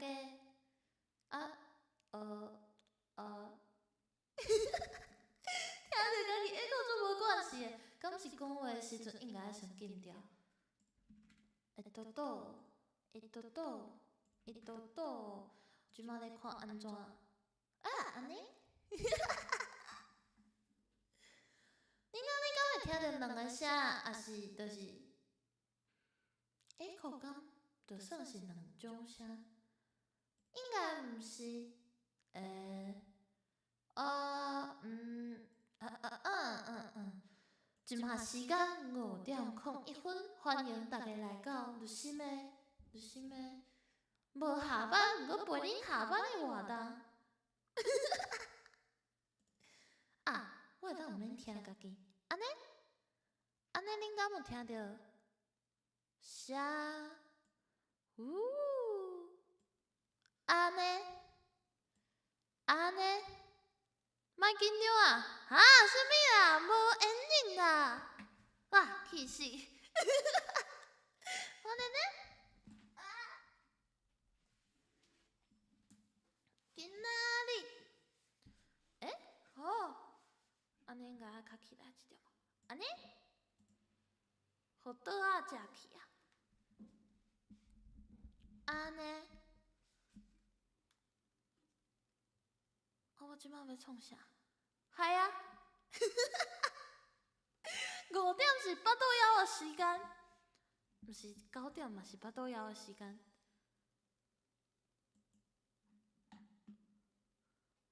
家。啊，聽著家己 echo 足無關係的，敢是講話的時陣應該先禁掉。會拄拄，會拄拄，會拄拄，這馬咧看按怎？啊，按呢？恁敢你敢會聽著兩個聲，抑是就是 echo 敢就算是兩種聲？應該毋是，欸，啊，嗯，啊啊嗯嗯嗯，這馬時間5點01分，歡迎大家來到律心的律心的無下班，毋過陪恁下班的活動。啊，我會當毋免聽家己，按呢？按呢恁敢有聽著聲？嗚，按呢？按呢？莫緊張啊！哈，啥物啦？無緣影啦！哇，氣死！我咧呢？啊！今仔日，欸？哦，按呢應該愛較起來一點，按呢？予桌仔食去啊！按呢？啊！我這馬欲創啥？嗨啊！5點是腹肚枵的時間，毋是9點嘛是腹肚枵的時間。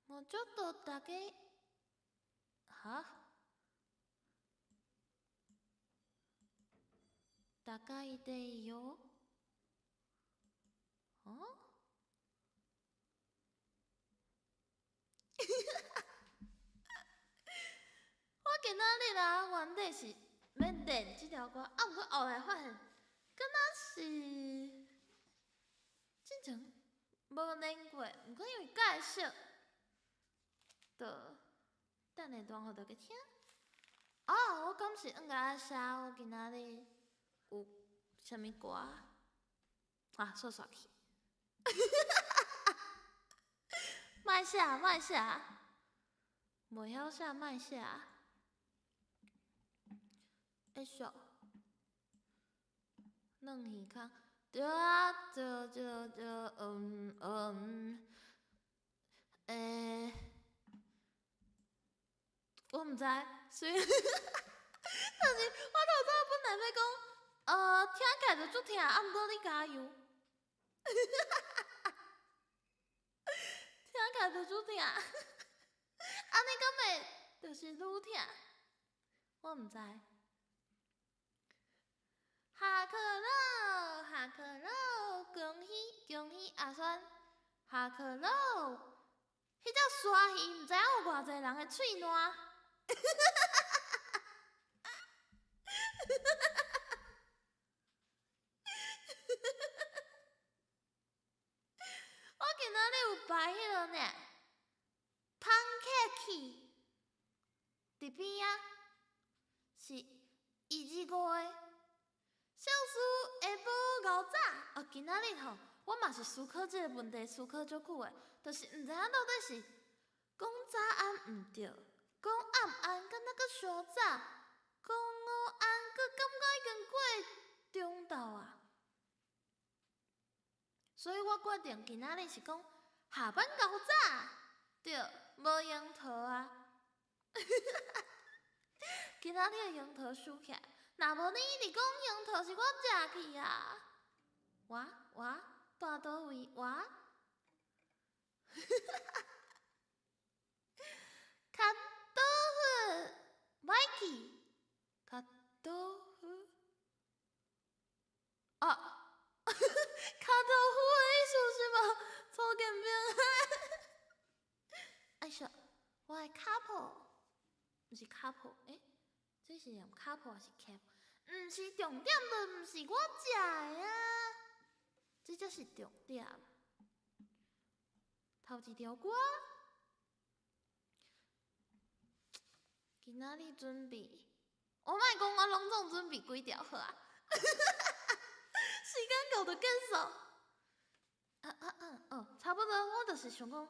我ちょっとだけ，哈？大概でよ。啊？我今仔日啊，原底是欲練這條歌，啊，毋過後來發現，敢若是進前無練過，毋過因為介熟，就等下彈予大家聽。哦，我敢是應該愛寫我今仔日有啥物歌？啊，煞煞去。莫寫，莫寫，袂曉寫，莫寫。會熟。軟耳空，對啊，對對對，嗯嗯，欸，我毋知，所以，但是我頭拄仔本來欲講，聽起來就足疼，啊，毋過你加油。聽起來就足疼，按呢敢會就是愈疼？我毋知。下課囉，下課囉，恭喜恭喜阿酸，下課囉。彼隻鯊魚毋知影有偌濟人的喙瀾。我今仔日有擺彼落呢，pancake 佇邊仔，是一二五个。小事下晡熬早，哦，今仔日吼，我嘛是思考這個問題，思考足久的，就是毋知影到底是講早安毋對，講暗安敢若閣傷早，講午安閣感覺已經過中晝啊。所以我決定今仔日是講下班熬早，對，無櫻桃啊。今仔日的櫻桃收起來，若無你一直講櫻桃是我食去啊！我我蹛佗位？我？較倒好，歹去，較倒好。啊，跤豆腐的意思是無？草根冰。哎唷，我的跤脯，毋是跤脯，欸，這是用跤脯還是cap？毋是重點，就毋是我食的啊，這才是重點。頭一條歌，今仔日準備，我莫講我攏總準備幾條好啊。時間到就結束。啊，啊啊啊！哦，差不多，我就是想講，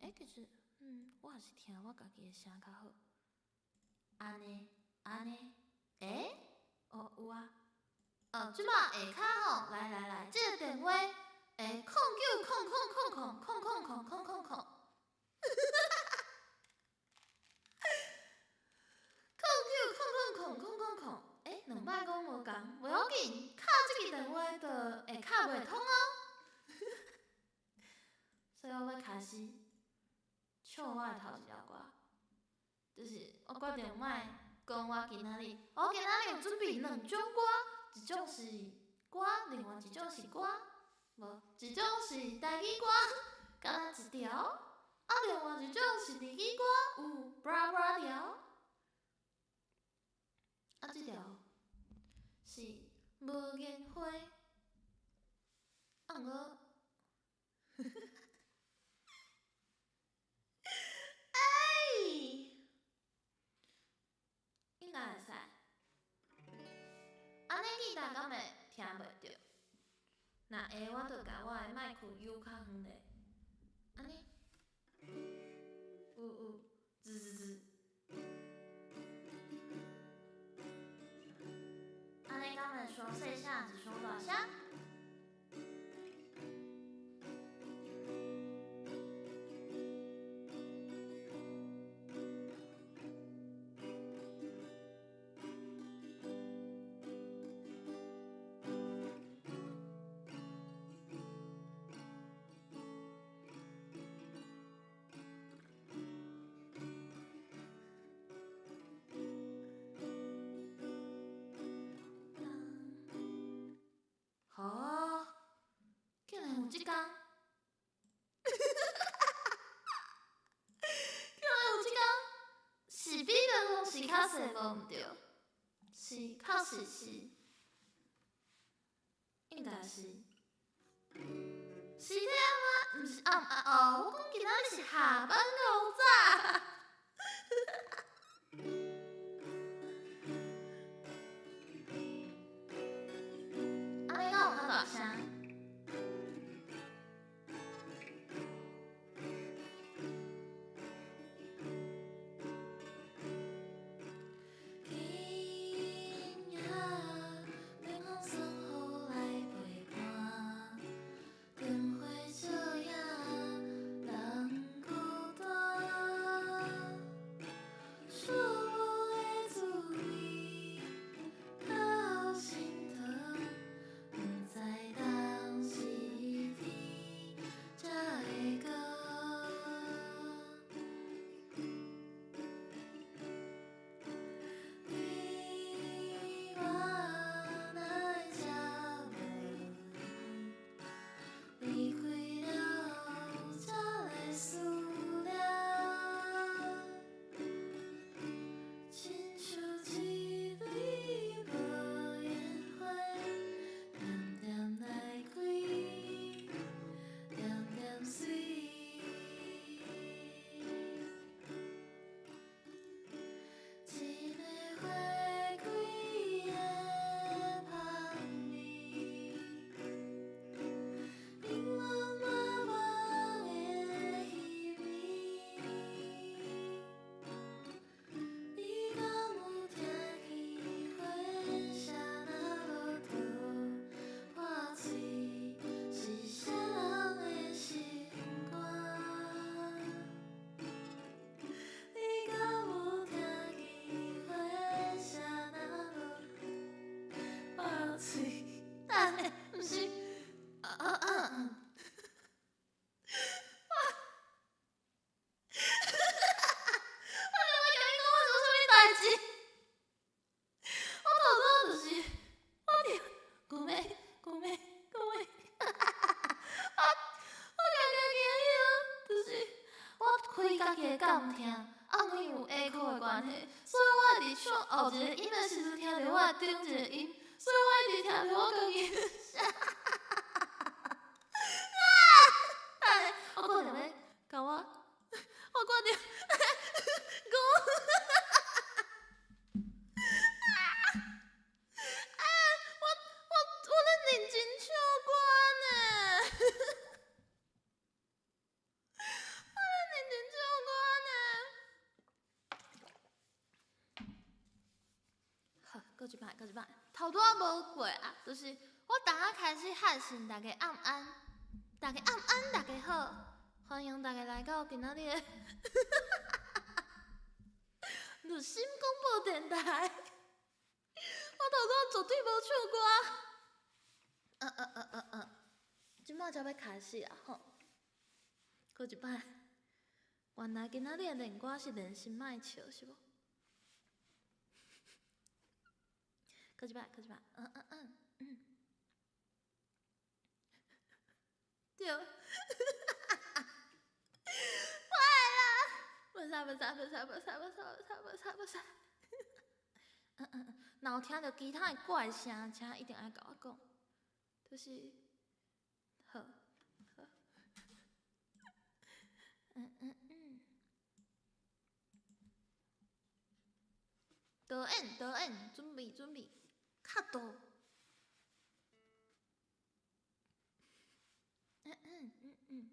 欸，其實，我還是聽我家己的聲較好。按呢，按呢，欸？哦，有啊。哦，這擺下跤吼，來來來，這個電話，欸，090000000000。09000000，欸，兩擺講無仝，無要緊，敲這支電話就會敲袂通哦。所以我欲開始唱我的頭一條歌，就是我決定莫講我今仔日，我今仔日有準備兩種歌，一種是歌，另外一種是歌，無，一種是台語歌，敢若一條，啊，另外一種是日語歌，有布拉條。啊，這條是無言花，啊，毋過，哎，應該會使。按呢吉他敢會聽袂著？若會，我就共我的麥克移較遠咧。按呢，有有，滋滋滋。按呢敢會傷細聲，抑是傷大聲？哦，竟然有這工！竟然有這工，是比方講是較細無毋對，是確實是，應該是，是這樣嗎？毋是啊啊哦，我講今仔日是下班夠早。按呢敢有較大聲？今夜冷風酸雨來陪伴，燈火照影人孤單，說無的滋味較心疼，毋知當時天才會光。你我哪會這無緣，離開了才來思念，親像一蕊無言花，恬恬來開，恬恬死。一个花開的香味，永遠難忘的彼暝。你敢有聽見花謝若無桃破碎，是啥人的心肝？你敢有聽見花謝若無破碎？等下，毋是，啊啊啊！我欲共你講，我做啥物代誌？我頭拄就是，我聽，講咩？講咩？講咩？我我家己驚迄個，就是我開家己的監聽，啊，因為有 echo 的關係，所以我會佇唱後一個音的時陣聽著我的頂一個音，所以我一直聽著我家己的聲。啊！等下，我決定欲共我，我決定講。啊！我我咧認真閣一擺，閣一擺，頭拄仔無過啊，就是我逐仔開始喊信大家暗安，大家暗安，大家好，歡迎大家來到今仔日的綠心廣播電台。我頭拄仔絕對無唱歌。嗯嗯嗯嗯嗯，這擺才欲開始啊吼，閣一擺。原來今仔日的練歌是練心莫笑是無？閣一擺，閣一擺，嗯嗯嗯嗯，對，歹啦，袂使袂使袂使袂使袂使袂使袂使袂使，嗯嗯嗯，若有聽著其他的怪聲，請一定愛共我講，就是，好，好，嗯嗯嗯，導演導演，準備準備。較多。嗯嗯嗯嗯。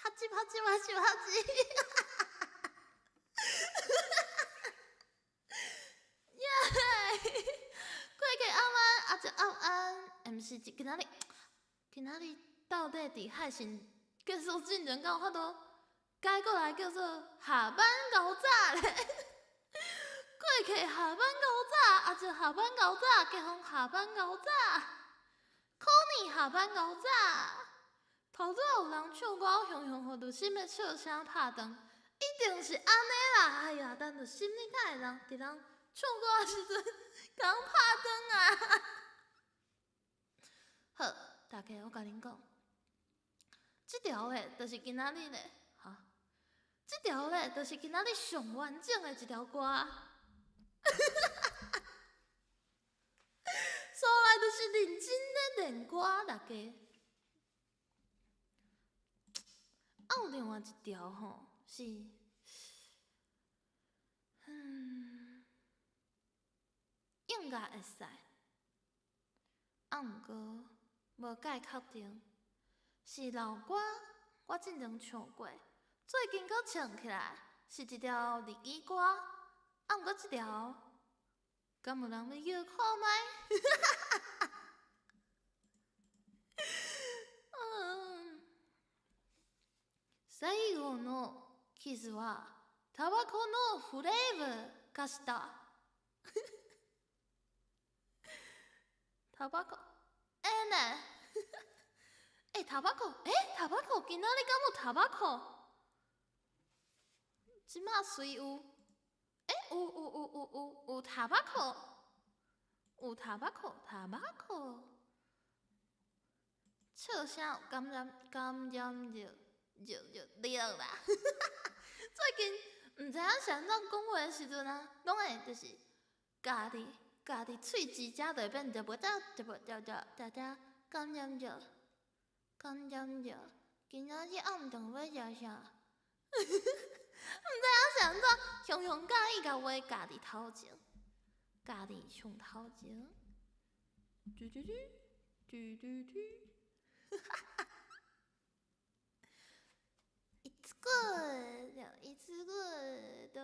哈吉哈吉哈吉哈吉，耶！过去暗安，阿就暗安，毋是今仔日，今仔日到底佇海信結束進前，敢有法度改過來叫做下班𠢕早咧？過去下班𠢕早，阿就下班𠢕早，結婚下班𠢕早，可能下班𠢕早。頭拄有人唱歌，雄雄予律心的笑聲拍斷，一定是按呢啦！哎呀，等律心你敢會人佇人唱歌的時陣，共拍斷啊！好，大家我共恁講，這條咧就是今仔日咧，哈，這條咧就是今仔日上完整的一條歌。煞來就是認真咧練歌，大家。啊，有另外一條吼是，應該會使，啊，毋過無蓋確定，是老歌，我之前唱過，最近閣唱起來，是一條日語歌，啊，毋過這條，敢有人欲叫看覓？最後のキスはタバコのフレーバーがした。タバコ，欸呢？欸，タバコ，欸，タバコ，今仔日敢有タバコ？這馬雖有，欸，有有有有有有タバコ，有タバコ，タバコ。笑聲有感染感染著。就就對啦，最近毋知影是按怎講話的時陣啊，攏會就是家己家己喙舌遮就會變就無得就無就就就就感染著感染著，今仔日暗頓欲食啥？毋知影是按怎，雄雄佮意共話家己頭前，家己上頭前，嘟嘟嘟嘟嘟嘟，哈哈。It's good, it's good。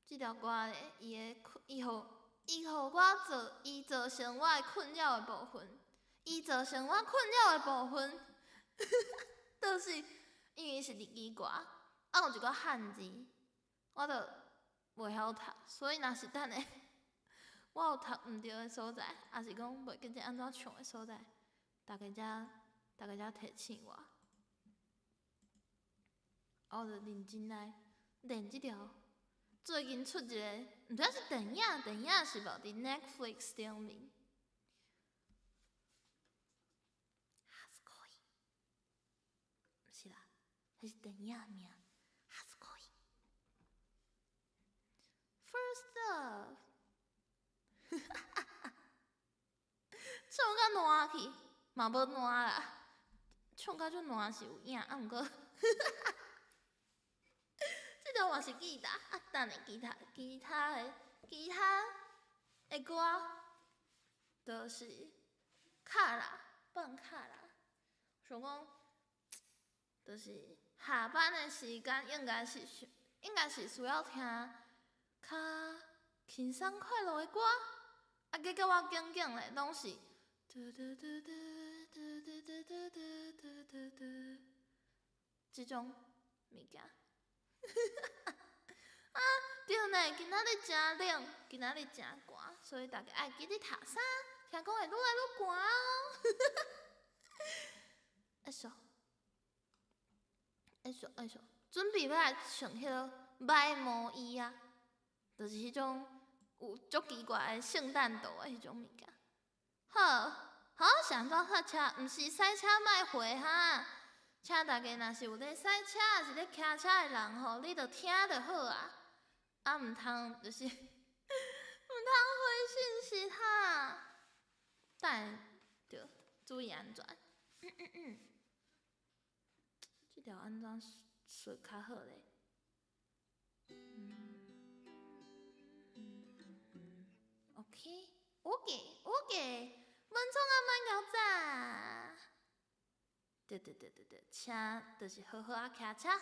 這條歌咧，伊的伊予伊予我造，伊造成我的困擾的部分，伊造成我困擾的部分，就是因為是日語歌，啊有一寡漢字，我就袂曉讀，所以若是等下我有讀毋著的所在，抑是講袂記得按怎唱的所在，大家才提醒我。我就認真來練這條。最近出一個，毋知是電影，電影是無佇 Netflix 頂面。初戀，毋是啦，彼是電影名。初戀。First love。唱甲爛去，嘛無爛啦，唱甲足爛是有影，啊毋過。這條嘛是吉他，啊，等下吉他，吉他的歌，就是卡啦，放卡啦。想講，就是下班的時間應該是需要聽較輕鬆快樂的歌，啊，結果我揀揀咧，攏是嘟嘟嘟嘟嘟嘟嘟嘟嘟嘟嘟，這種物件。啊，對呢，今仔日誠冷，今仔日誠寒，所以大家愛記得脫衫，聽講會愈來愈寒哦。會數，會數，會數，準備欲來穿彼个歹毛衣啊，就是彼種有足奇怪的聖誕圖的彼種物件。好，好，是按怎塞車？毋是塞車莫回哈。請大家若是有咧駛車，抑是咧騎車的人吼，你就聽就好啊，啊毋通就是毋通回訊息哈。等下著注意安全。這條按怎說較好咧？OK，OK，OK，文創阿曼𠢕早。對對對對對，車就是好好仔騎車哈。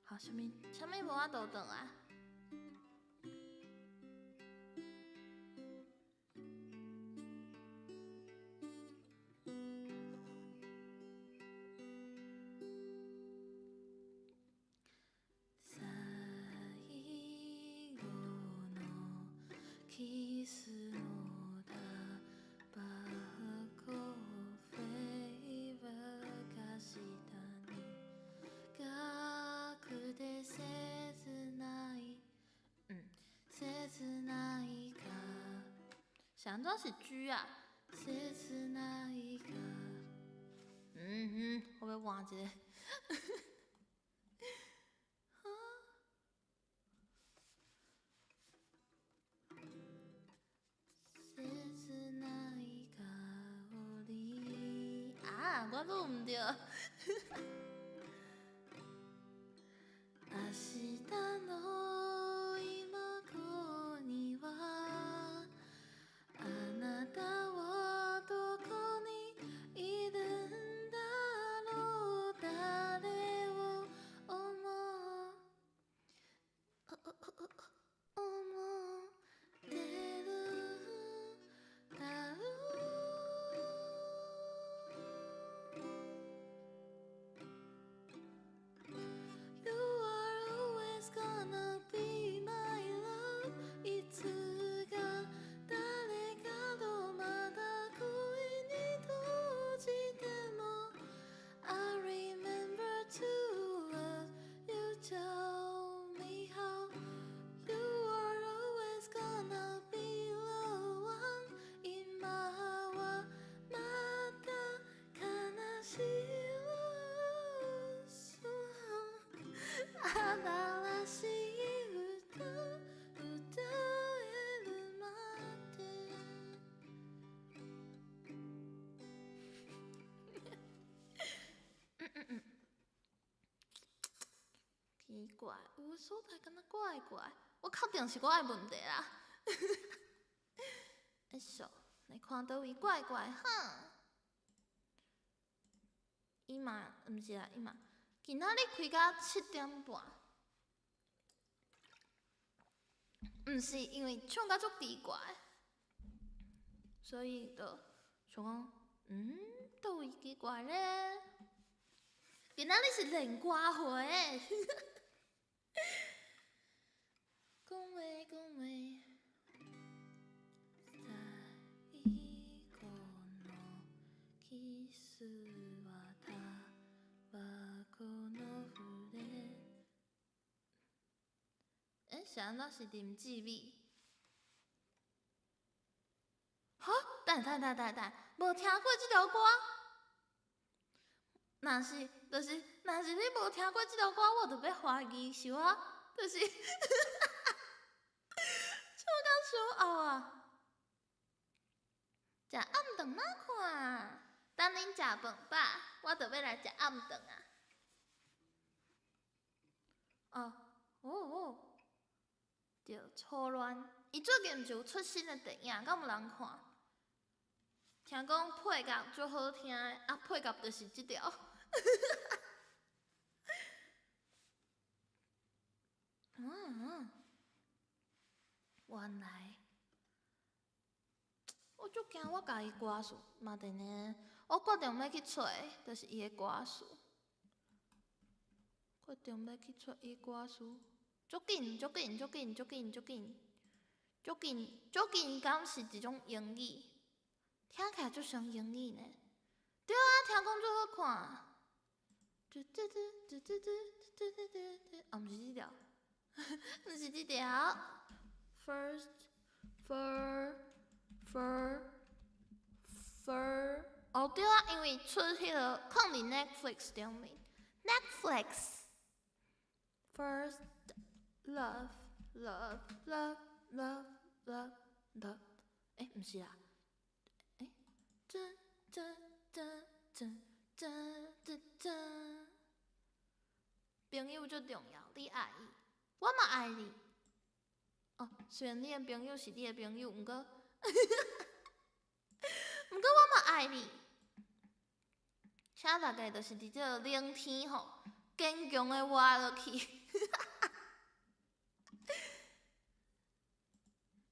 好，啥物啥物無法度轉來？是按怎是 G 啊？嗯哼，我欲換一个。哈？啊，我錄毋著。奇怪，有所在敢若怪怪，我確定是我的問題啦。哎唷，來看佗位怪怪哈。伊嘛，毋是啦，伊嘛，今仔日開到7點半。毋是因為唱甲足奇怪，所以就想講，嗯，佗位奇怪咧？今仔日是練歌會。講話講話，最後のキスはタバコの触れ。欸，是按怎是林志美？哈？等等等等等，無聽過這條歌？若是，就是若是你無聽過這條歌，我就欲懷疑是我，就是唱甲傷後啊！食暗頓哪看？等恁食飯飽，我就欲來食暗頓啊！哦，哦哦，對，初戀，伊最近毋是有出新的電影，敢有人看？聽講配樂足好聽的，啊配樂就是這條。嗯嗯，原來，我足驚我共伊歌詞嘛佇呢，我決定欲去揣，就是伊的歌詞。決定欲去揣伊歌詞，足緊足緊足緊足緊足緊，足緊足緊，敢是一種英語？聽起來足像英語呢。對啊，聽講足好看。嘟嘟嘟嘟嘟嘟嘟嘟嘟，啊，毋是這條，毋是這條。First, fir, fir, fir。哦，對啊，因為出彼个囥佇 Netflix 頂面。Netflix。First love, love, love, love, love, love。欸，毋是啦。欸，噔噔噔噔噔噔噔噔。朋友足重要，你愛伊，我嘛愛你。哦，雖然你的朋友是你的朋友，毋過我嘛愛你。請大家就是佇這个冷天吼，堅強的活落去。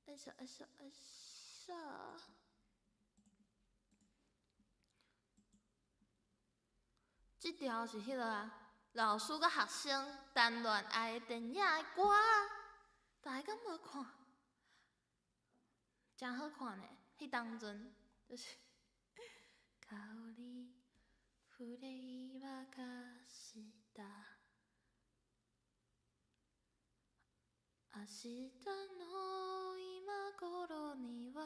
哎啥哎啥哎啥！這條是彼个啊，老師佮學生談戀愛的電影的歌啊，大家敢無看？誠好看呢，彼當陣就是。触れはかした明日の今頃には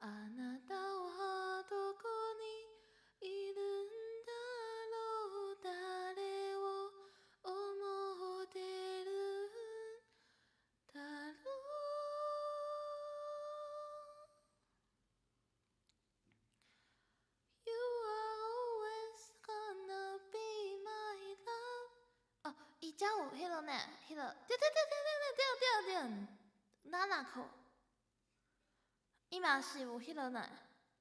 あなたはどこにいるんだろう誰を思ってるんだろう You are always gonna be my love。哦，伊遮有彼个呢，彼个對對對對對對對對，哪哪個？伊嘛是有彼个呢，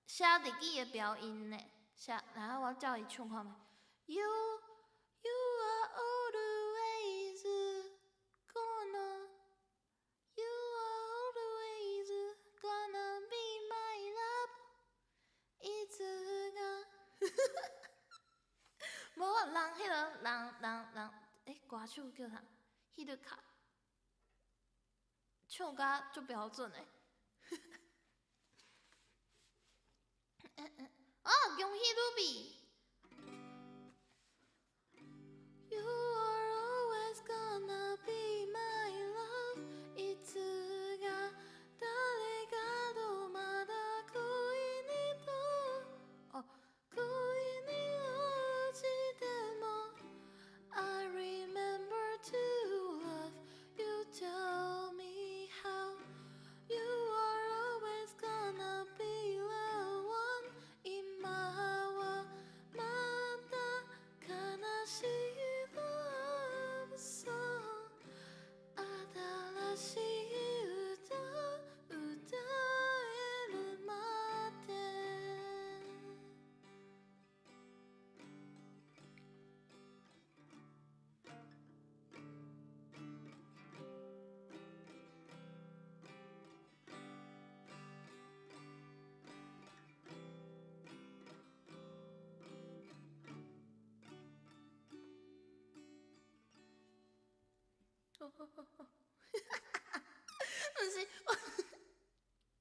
寫日語的標音呢，寫，來我照伊唱看覓。You are always gonna You are always gonna be my love。いつが無人彼个人人人，欸，歌手叫啥？彼个卡，唱甲足標準的。哦，恭喜 Ruby。You are always gonna be my love。いつが誰かとまだ戀にと、哦，戀に落ちても I remember to love you. Tell me how you are always gonna be the one。今はまだ悲しい love song 新しい歌歌えるまで。毋是，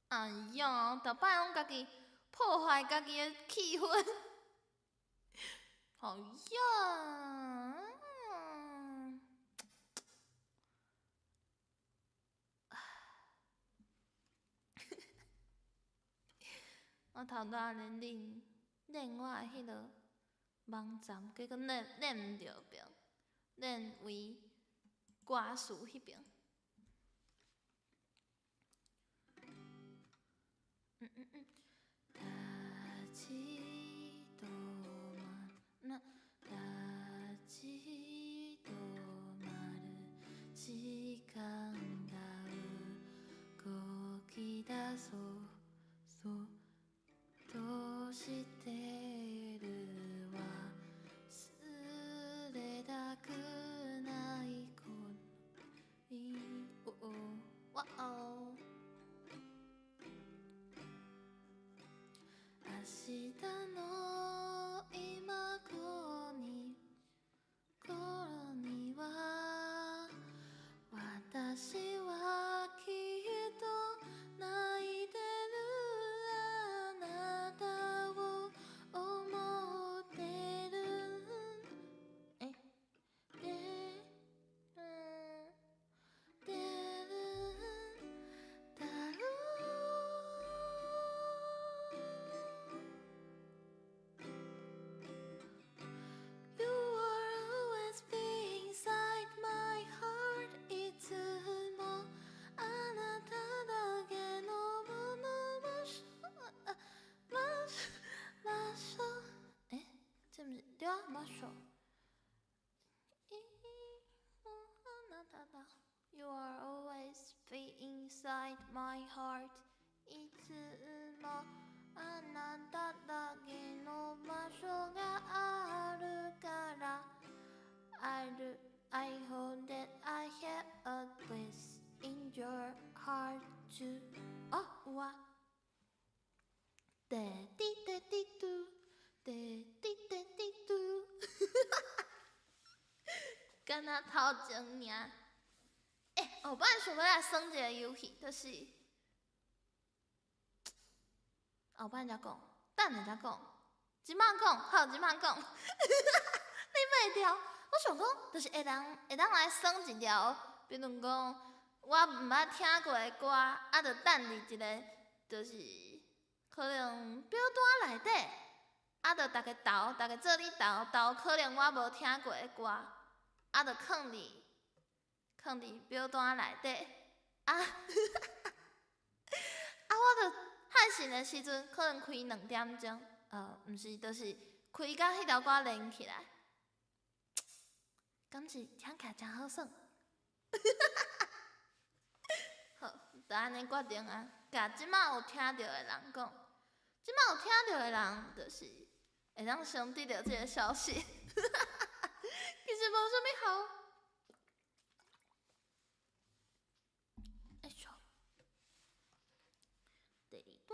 哎呀，逐擺攏家己破壞家己的氣氛，哎呀！我頭拄仔咧練練我的彼个網站，結果練練毋著邊，練為歌詞彼邊。嗯嗯嗯。立ち止ま立ち止まる時間が動き出そうそうとしてる忘れたくないこのおわお明日の今頃に頃には私はきっと泣いてるあなたを思ってるえでうんてるだろう。inside my heart いつもあなただけの場所があるから I hope that I have a place in your heart too. 哦，有啊。滴滴滴滴嘟，滴滴滴滴嘟，敢若頭前爾。欸，我本來想欲來耍一个遊戲，就是後擺才講，等下才講，這擺講，好，這擺講，你袂牢。我想講，就是會當會當來耍一條，比如講我毋捌聽過的歌，啊，就等佇一个，就是可能表單內底，啊，就逐家投，逐家做咧投，投可能我無聽過的歌，啊，就囥佇表單內底，啊，啊，我就漢神的時陣，可能開2點鐘，毋是，就是開甲彼條歌連起來，敢是聽起來誠好耍？好，就按呢決定啊！共這擺有聽著的人講，這擺有聽著的人，就是會當先得著這个消息。其實無啥物好。哎喲，第二段。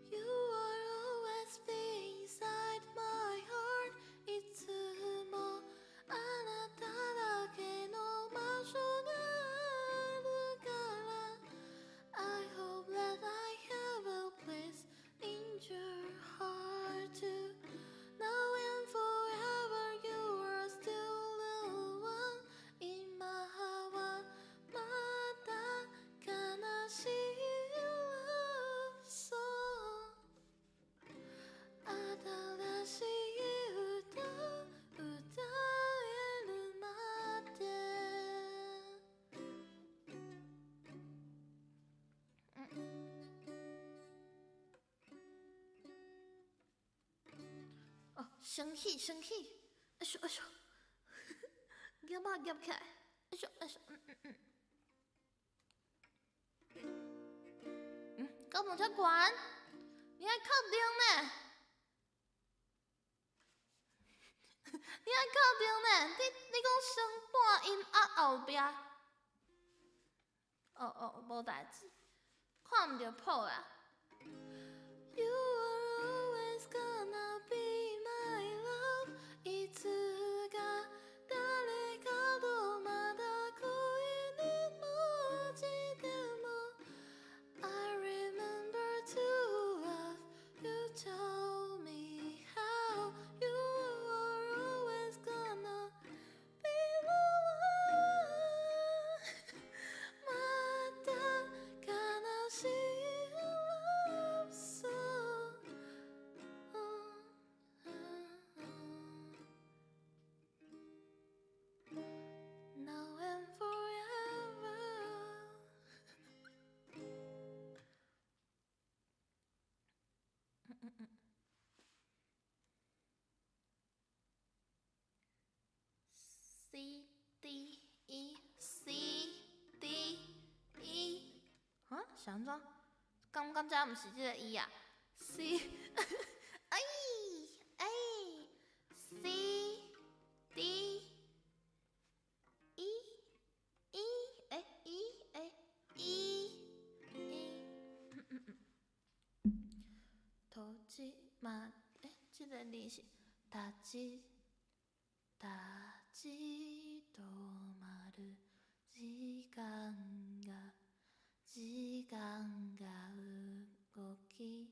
You are always be inside my heart いつもあなただけの場所があるから I hope that I have a place in your heart too. Now and forever you are still the one. 今はまだ悲しい love song. 新しい歌歌えるまで。嗯。哦，生氣生氣，哎喲哎喲，夾把夾起來，哎喲哎喲，嗯嗯嗯。嗯，敢無遮懸？你愛確定呢？你愛確定呢？你講先半音壓後壁。哦哦，無代誌，看毋著譜啦。You are always gonna be my love いつか誰かとまた戀に落ちても I remember to love you. Tell me how you are always gonna be the one. また悲しい love song. Now and forever. C D E C D E，哈，是按怎？感覺這毋是這个 E 啊？C，哎哎，C D E E 欸 E 欸 E E，戸締欸，這个字是立ち立ち止まる時間が時間が動き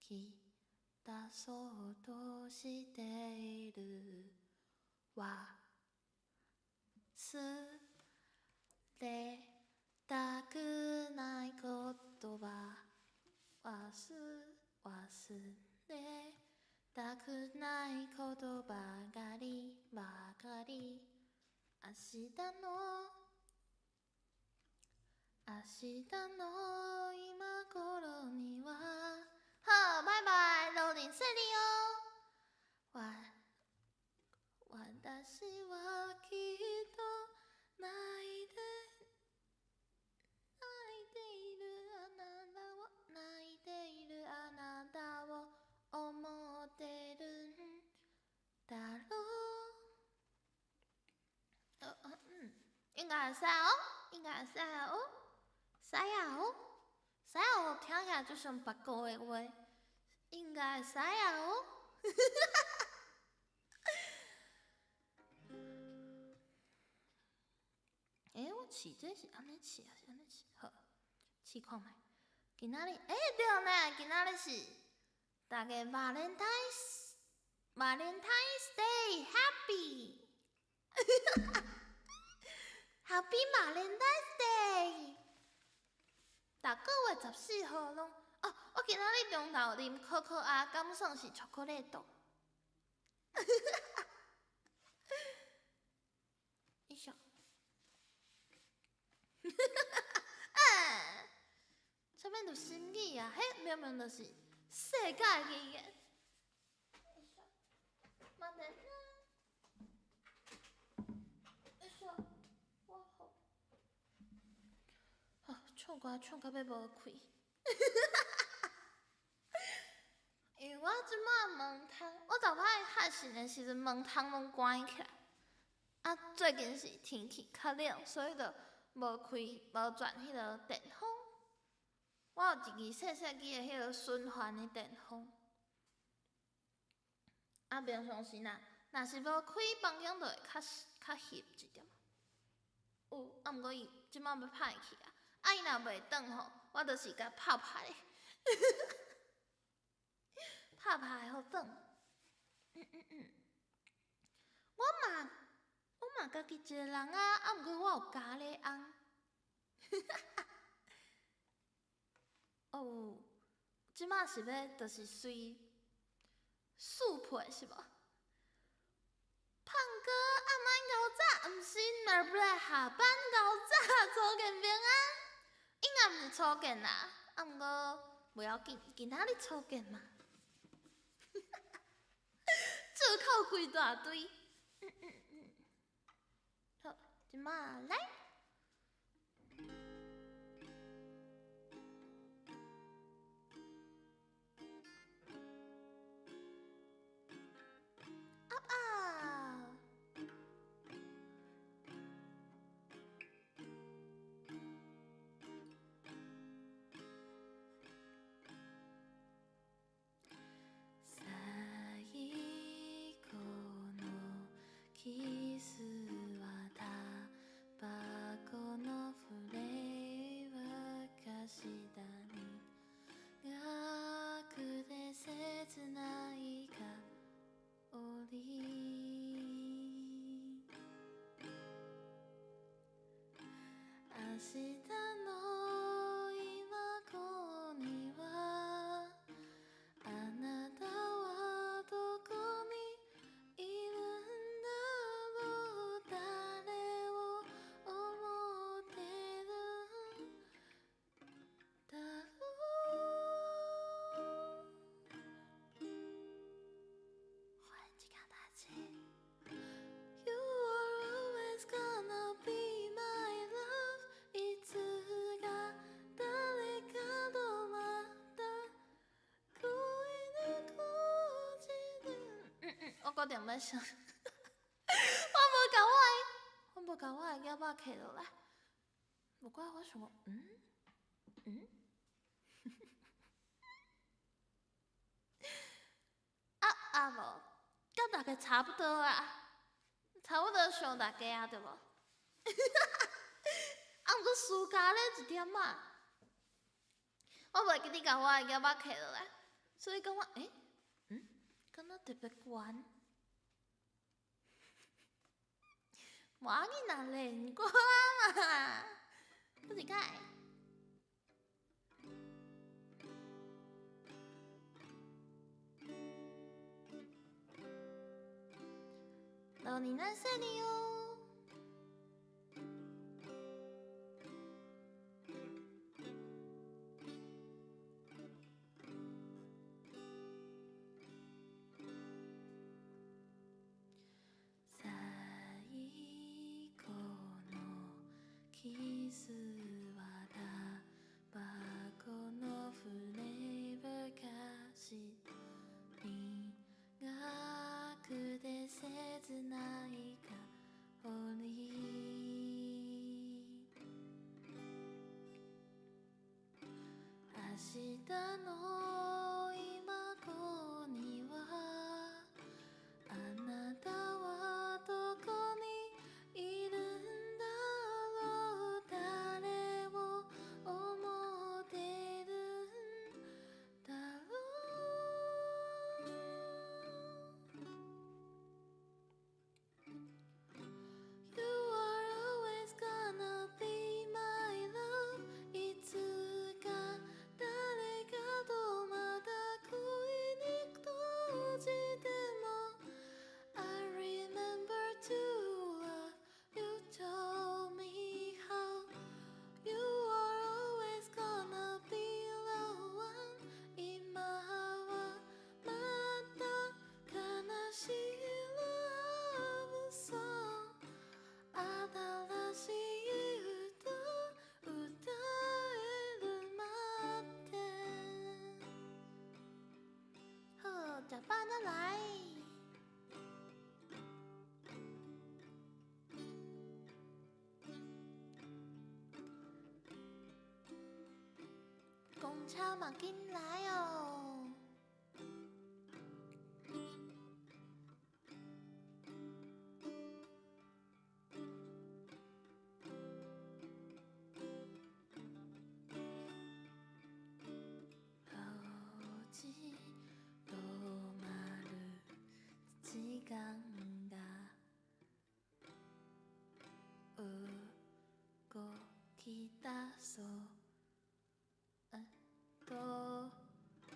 出そうとしている忘れたくない言葉忘忘れたくないことばかりばかり明日の明日の今頃には。好，拜拜，路恁順利哦。わ私はきっと泣いて該會使哦，應該會使哦，使啊哦，使哦，聽起來就像別國的話，應該會使啊哦。欸，我試這是按呢試，抑是按呢試？好，試看覓。今仔日，欸，對呢，今仔日是大家 Valentine's Day Happy，Happy Valentine's Day。逐个月14號攏，哦，我今仔日中晝啉可可亞，敢算是巧克力豆？一下。欸，啥物就心语啊？彼明明就是世界语言。慢点。哎呀，我好。啊，唱歌唱甲欲無氣。因為我這擺門窗，我逐擺拍糞的時陣門窗攏關起來。啊，最近是天氣較冷，所以就無開無轉彼个電風。我有一支細細支的彼个循環的電風。啊，平常時若若是無開，房間就會較較翕一點。有，啊，毋過伊這擺欲歹去啊。啊，伊若袂轉吼，我就是共拍拍的，拍拍予轉。我嘛，我嘛家己一个人啊，啊，毋過我有咖喱翁。哦，這擺是欲，就是隨速配是無？胖哥暗晚𠢕早，毋是，不對，下班𠢕早，初見平安。應該毋是初見啦，啊，毋過無要緊，今仔日初見嘛。借口規大堆。好，這擺來。啊啊！最後のキスはタバコのフレーバーかした苦くて切ない香り。明日の今頃にはあなたはどこにいるんだろう。誰を思ってるんだろう。歡迎大家。You are always gonna be my love。いつか誰かとまた恋に落ちて。我決定欲唱。我無共我的夾仔揢落來。無怪我想講，嗯嗯。啊啊無，佮大家差不多啊，差不多像大家啊，對無？啊，毋過輸加咧一點仔，我袂記得共我的夾仔揢落來，所以感覺，欸，嗯，敢若特別懸。無要緊啦，練歌嘛，閣一擺。老年人說你哦。最後のキスはタバコのフレーバーかし苦くて切ない香り。公車嘛緊來哦。落ち止まる時間が動き出そうと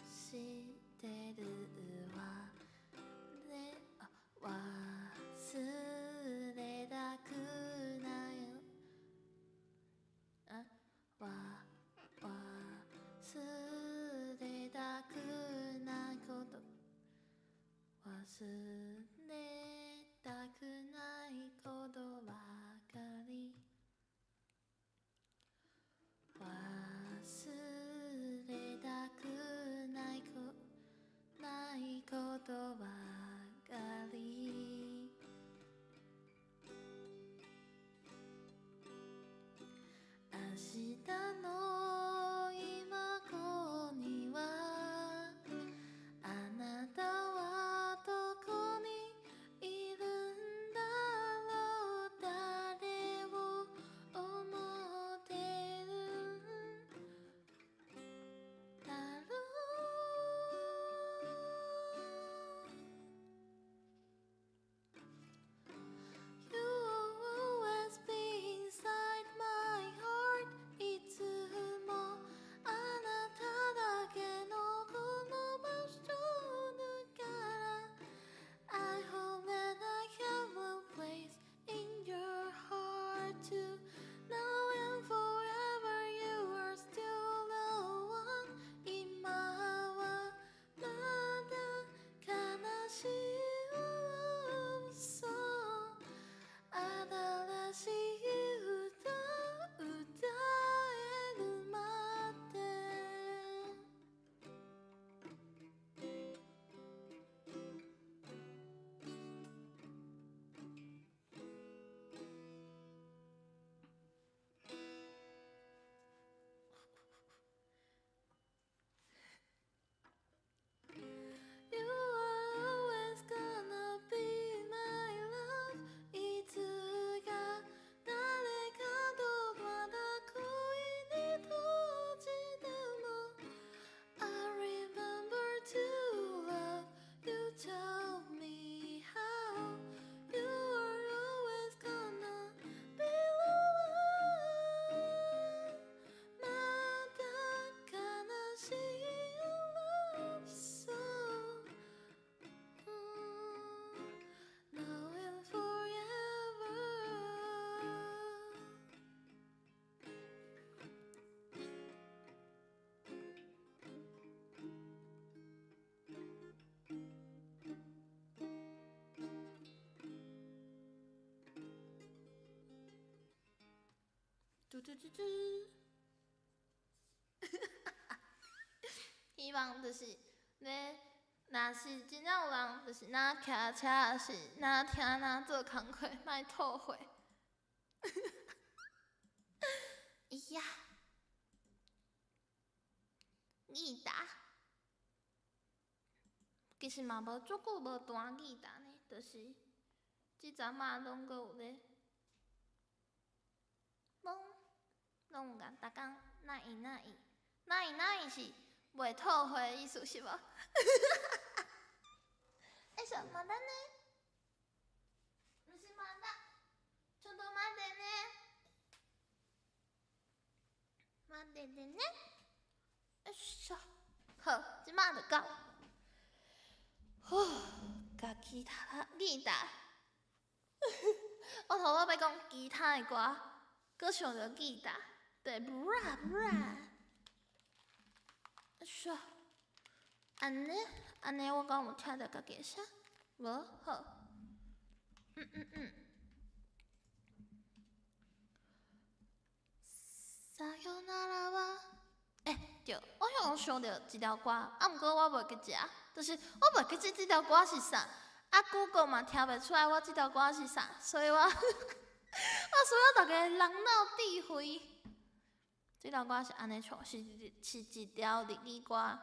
してるわね。あ、忘れたくないあわ忘れたくないこと忘れたくないことばかり忘れたくないこないことばかり。明日の今こにはあなたはどこにいるんだろう。誰を思ってるんだろう。 You will always be inside my heart. いつもあなただけのこの場所だから。 I hope that I have a place in your heart too. Now and forever, you are still the one. 今はまだ悲しい love song. 新しい歌歌えるまで。 You are always gonna be my love. いつか誰かとまだ恋に閉じても I remember to love you. Tell me how. You are always gonna be the one. まだ悲しい love song. Now and forever. 嘟嘟嘟嘟。希望就是你，若是真正有人，就是若騎車，是若聽若做工課，莫吐血。呀，吉他，其實嘛無足久無彈吉他呢，就是這陣仔攏閣有咧，攏攏有共逐工那會那會那會那會是袂吐血的意思是無？欸，什麼だね？毋是まだ。ちょっと待ってね。待っててね。よいしょ。好，這馬就到。呼，共吉他，吉他。我頭拄欲講其他的歌，閣想著吉他，對，bra bra。よいしょ。按呢，按呢，我敢有聽著家己的聲？無，好。嗯嗯嗯。さよならは。欸，對，我想想著一條歌，啊，毋過我袂記得，就是我袂記得這條歌是啥，啊，Google 嘛聽袂出來我這條歌是啥，所以我我需要大家人腦智慧。這條歌是按呢唱，是一條日語歌。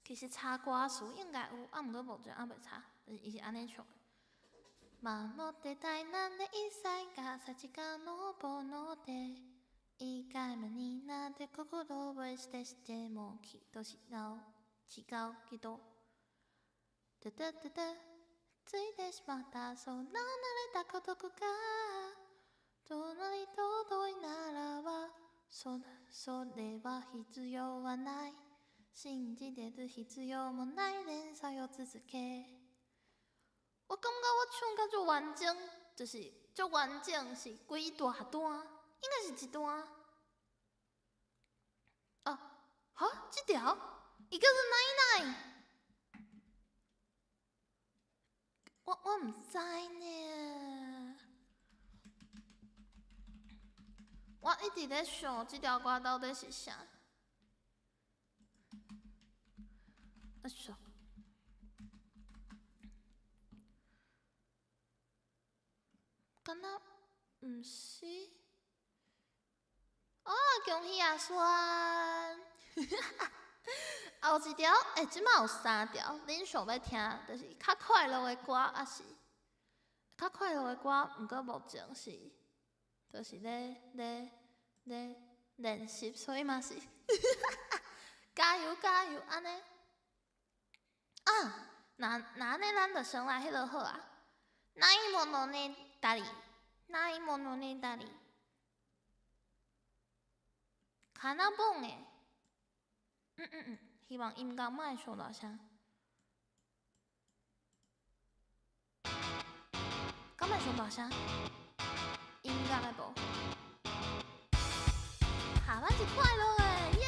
其實查歌詞應該有，啊，毋過目前猶未查，就是伊是按呢唱。守ってたいなんで一切がさのぼで一回目になって心をしてしてもきっと違う違うけど。哒哒哒哒，ついてしまったそんな慣れた孤独が隣と遠いならばそれは必要はない。信じてる必要もない連載を続け。我感覺我唱甲足完整，就是足完整是幾大段，應該是一段。哦，哈，這條，伊叫做奶奶。我毋知呢。我一直咧想這條歌到底是啥。啊想。敢若毋是？哦，恭喜阿孫！後一條，欸，這擺有三條，恁想欲聽，就是較快樂的歌，抑是較快樂的歌？毋過目前是，就是咧練習，所以嘛是加油加油按呢。啊，若按呢，咱就先來彼落好啊。ないものねだり，ないものねだり。カナボン的，希望音樂莫傷大聲。敢會傷大聲？音樂的無？下班是快樂的，耶！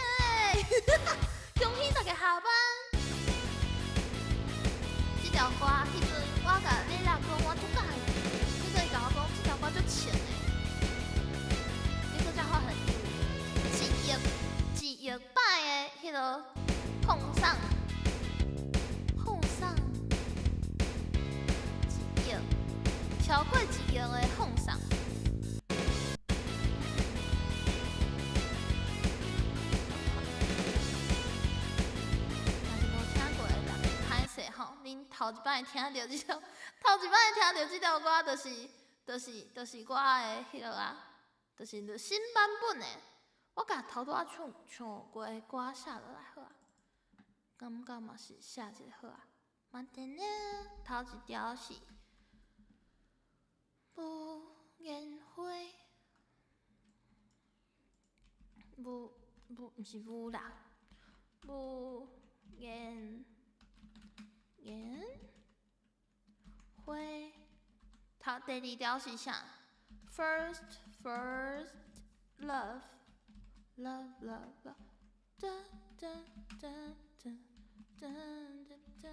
恭喜大家下班。這條歌，彼陣我共你啦講，我足佮意，結果伊共我講這條歌足長的，結果才發現伊有一億擺的彼个奉送，奉送一億，超過一億的奉送。若是無聽過的，逐家歹勢吼，恁頭一擺聽著這條，頭一擺聽著這條歌，就是我的彼落啊，就是新版本的。我共頭拄仔唱過的歌寫落來好啊，感覺嘛是寫一个好啊。慢點呢，頭一條是無言花，無無毋是無啦，無言花。頭第二條是啥？First love love love love，噔噔噔噔噔噔噔。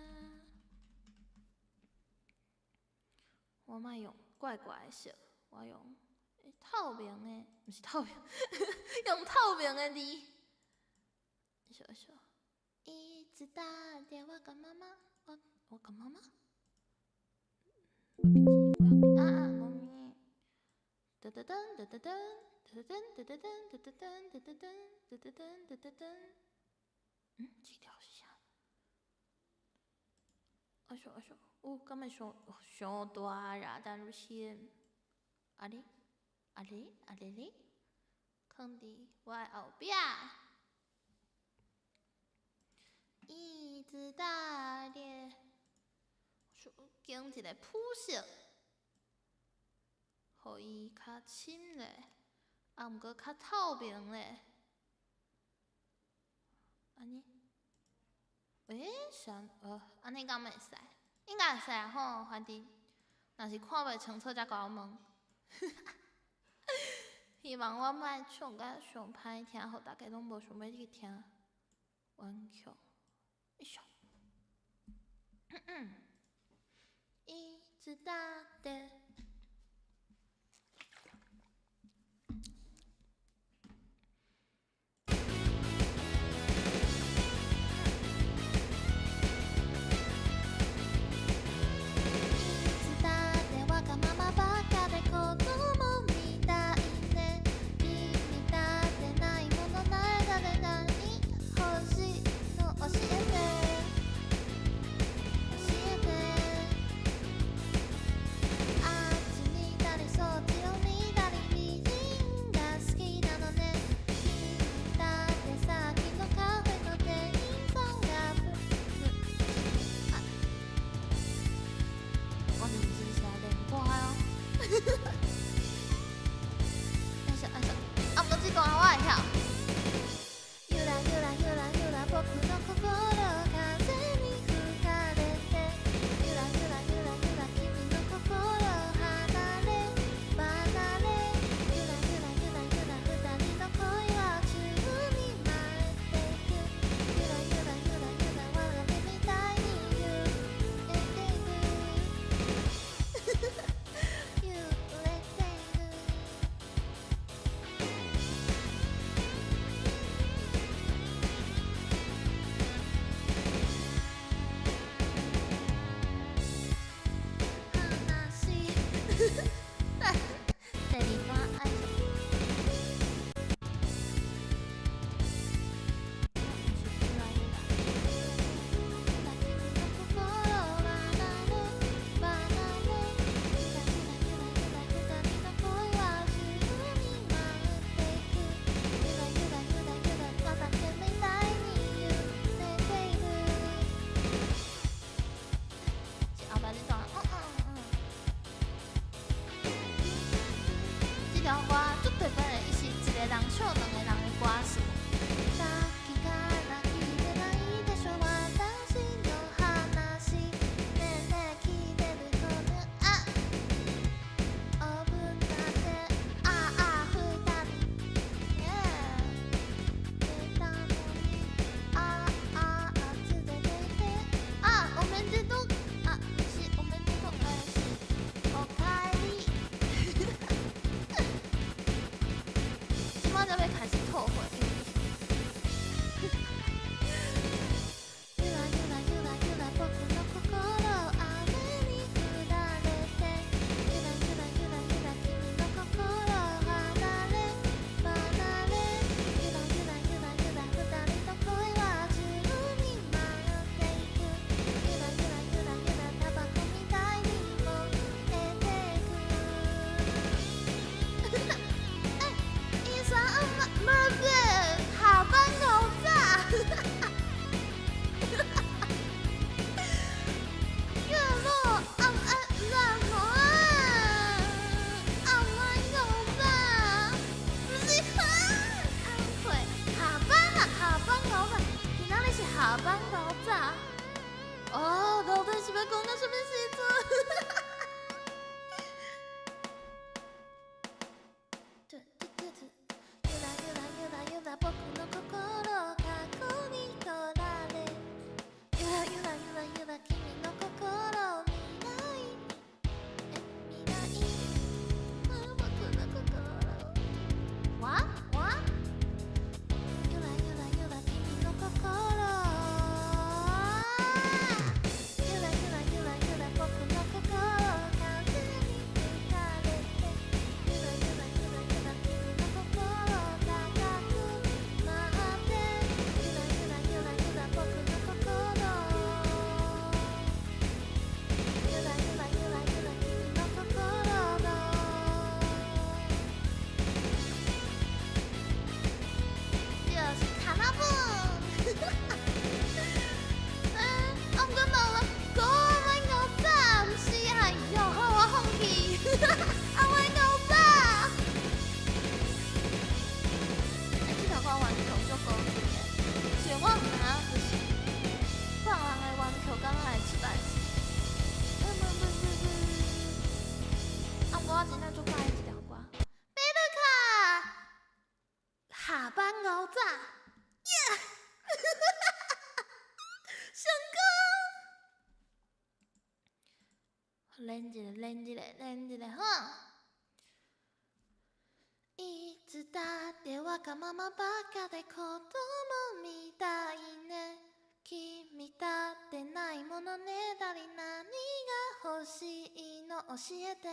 我莫用怪怪的色，我用透明的，毋是透明，用透明的字。小小，一直打電話給媽媽，我給媽媽。啊啊，貓咪。噔噔噔噔噔噔噔噔噔噔噔噔噔噔噔噔噔噔噔。嗯，這條是啥？哎呦哎呦，哦，敢會傷傷大啦？等如先，啊咧，啊咧，啊咧咧，囥佇我的後壁。一直打電，揀一个膚色，予伊較深咧，啊，毋過較透明咧，按呢？欸，啥？按呢敢會使？應該會使啊吼，反正若是看袂清楚才共我問。希望我莫唱甲上歹聽，予大家攏無想欲去聽。頑強，哎呦，一直打電。一直打電話給媽媽，バカで子供みたいね。君だ條歌足特別的，伊是一個人唱兩個人的歌詞。さっきから聞いてないでしょ私の話ねえねえ聞いてるこのあオーブンだってああ二人ねえ出たのにあああ連れてってあおめでとうあ不是おめでとう哎是おかえり。這擺就欲開始吐血，因為ゆらゆらゆらゆら僕の心雨に降られてゆらゆらゆらゆら君の心離れ離れゆらゆらゆらゆら二人の恋は宙に舞っていくゆらゆらゆらゆらタバコみたいに燃えてく。哎，伊说唔唔不下班𠢕早。月落暗暗暗啊，暗暗𠢕早，毋是哈，暗會下班啊，下班𠢕早，今仔日是下班𠢕早。哦，到底是欲講到啥物時陣？ゆらゆらゆらゆら僕の心過去に取られゆらゆらゆらゆら君の心未来え未来僕の心わわゆらゆらゆら君の心ゆらゆらゆらゆら僕の心風に吹かれてゆらゆらゆらゆら君の心高く舞ってゆらゆらゆらゆら僕の心ゆらゆらゆらゆら君の心の這是卡那本。嗯，啊，毋過老了，講愛𠢕早，毋是哎喲，好我放棄，啊愛𠢕早。欸，這條歌原曲足古錐的，雖然我毋知影，就是別人的原曲敢若會失敗是。不不不不不，啊，毋過我真正足佮意這條歌。貝魯卡，下班𠢕早，耶！上歌。練一下，練一下，練一下，哈。いつだってわがままばかで子供みたいね君だってないものねだり何が欲しいの教えて。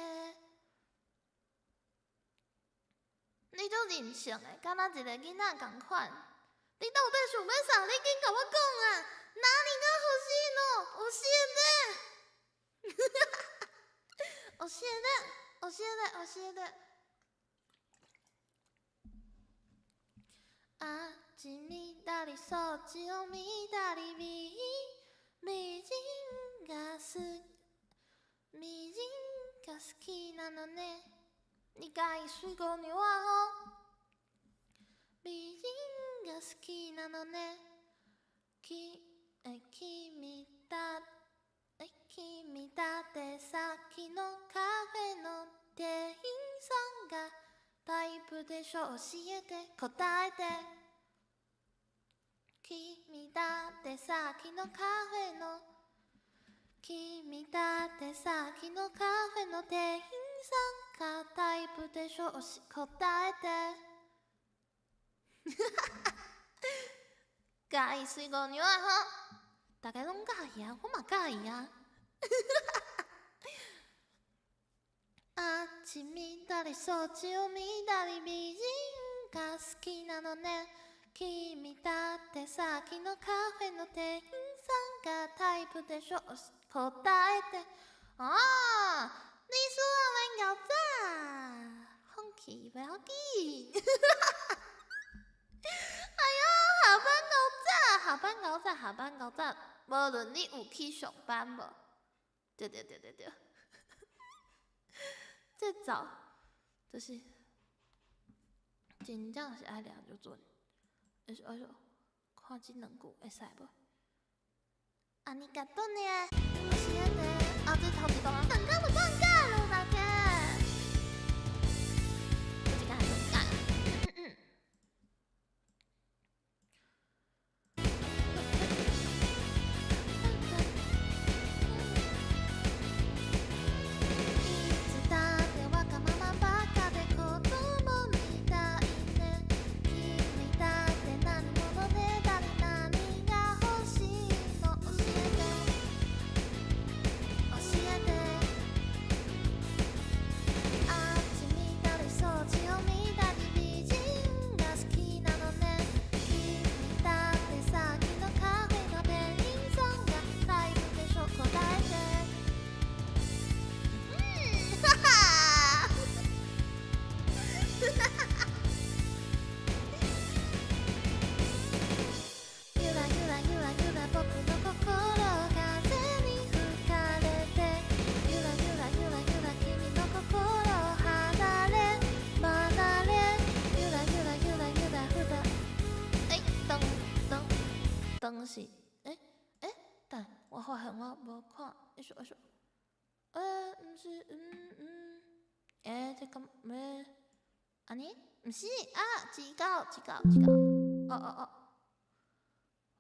你足任性的，敢若一個囡仔仝款。你到底想欲啥？你緊共我講啊！何が欲しいの教えて。教えて、教えて、教えて。あっち見たりそっちを見たり美美人がす美人が好きなのね。你佮意水姑娘啊吼。美人が好きなのね。きえ君だえ君だってさっきのカフェの店員さんがタイプでしょ教えて答えて。君だってさっきのカフェの君だってさっきのカフェの店員さんがタイプでしょ答えて。佮意水姑娘啊吼，大家攏佮意啊，我嘛佮意啊。あっち見たりそっちを見たり美人が好きなのね君だってさっきのカフェの店員さんがタイプでしょ答えて。啊，你說我𠢕早，放棄不要緊。哎喲，下班𠢕早，下班𠢕早，下班𠢕早，無論你有去上班無？對對對對對，這早就是真正是愛掠就準。哎呦哎呦，看這兩句會使無？ありがとね。教えて。啊，這頭一段啊，等甲就放假了，大家。這一個，這一個。いつだってわがままばかで子供みたいね。君だって何者ねだり何が欲しいの教えて教えて。あっち見たりそっちを見たり美人が好きなのね。君だってさっきのカフェの店員さんがタイプでしょ答えて。うん、哈哈。ゆらゆらゆらゆら僕の心風に吹かれてゆらゆらゆらゆら君の心離れ離れゆらゆらゆらゆらふだ欸，等等等是欸欸，等我發現我無看，哎呦哎呦，欸，毋是，嗯嗯，欸，這敢咩？按呢？毋是啊，一九一九一九，哦哦哦，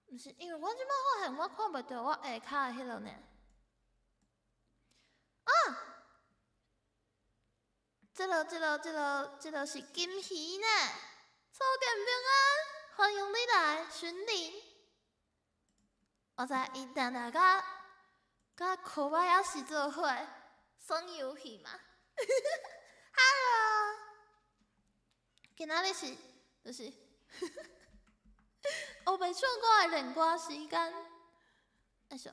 毋是，因為我這擺發現我看袂著我下跤的彼落呢。啊！這个這个這个這个是金魚呢，初見平安，歡迎你來巡禮。我知伊定定佮佮可愛仔是做伙耍遊戲嘛。Hello，今仔日是就是烏白唱歌的練歌時間。哎喲。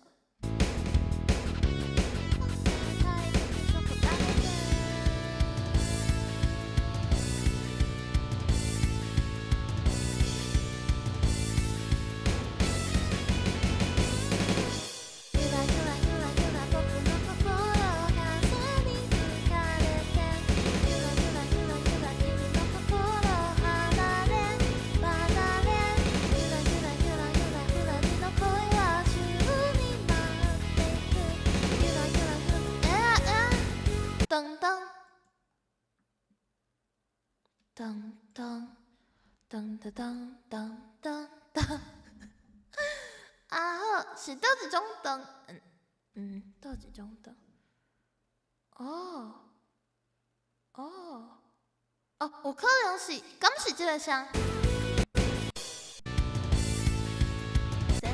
ゆらゆらゆらゆら僕の心風に吹かれてゆらゆらゆらゆら君の心離れ離れゆらゆらゆらゆらふらりの恋は宙に舞っていくゆらゆらゆらええ噔噔噔噔噔噔噔噔噔噔啊好，是佗一種燈？嗯嗯，佗一種燈？哦哦哦，有可能是，敢是這个聲？這？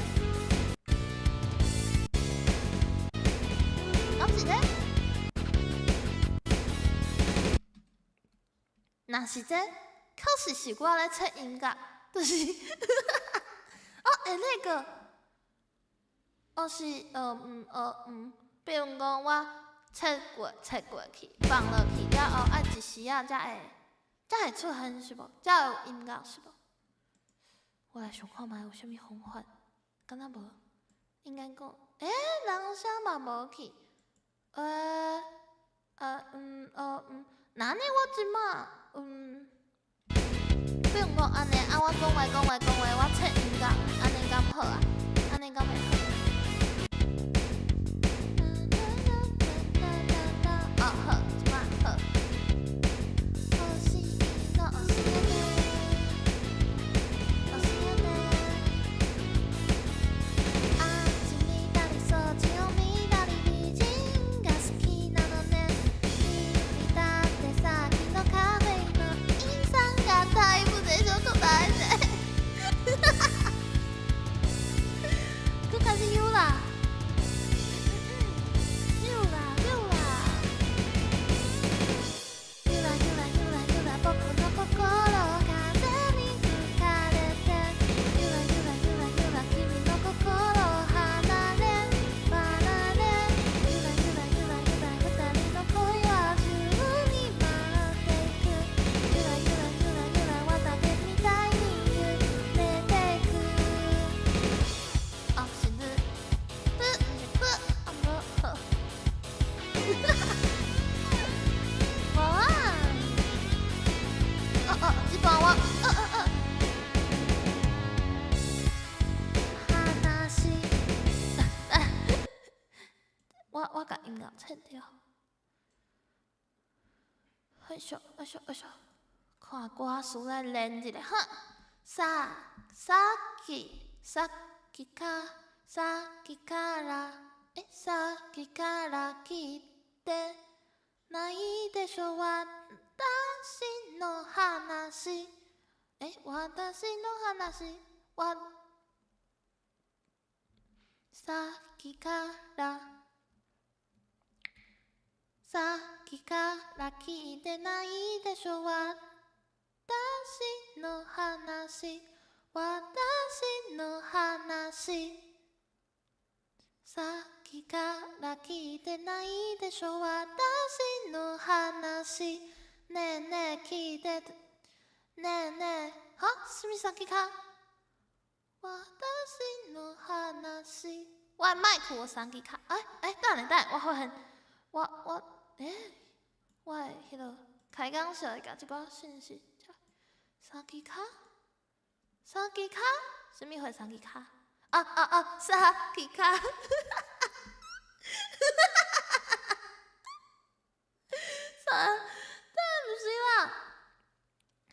敢是這？若是這，確實是我咧切音樂，就是，哦，欸，那個。哦是，嗯，嗯，比如講我切過切過去，放落去了後，愛一時仔才會出現是無？才會有音樂是無？我來想看覓有啥物方法，敢若無？應該講，欸，人聲嘛無去，欸，嗯，嗯，那按呢我這馬，嗯，比如講按呢，啊，我講話講話講話，我切音樂，按呢敢好啊？按呢敢會好？哦，好，這擺好。欲しいの教えて教えて。あっち見たりそっちを見たり美人が好きなのね。君だってさっきのカフェの店員さんがタイプでしょ答えて。閣下。段我，呃呃呃。話我我共音樂切掉。哎咻哎咻哎咻，看歌詞來練一下哈。ささっきさっきかさっきからえさっきから聞いてないでしょ私の話え私の話わさっきからさっきから聞いてないでしょ私の話私の話さっきから聞いてないでしょ私の話ねえねえ聞いてねえねえ哈？啥物さっきか私の話我的麥克有三支卡，欸欸，等下等下，我發現我我欸，我的彼个開講時會共這寡訊息，三支跤？三支跤？啥物貨三支跤？啊啊啊！三支跤！哈哈哈哈哈！啥？毋是啦，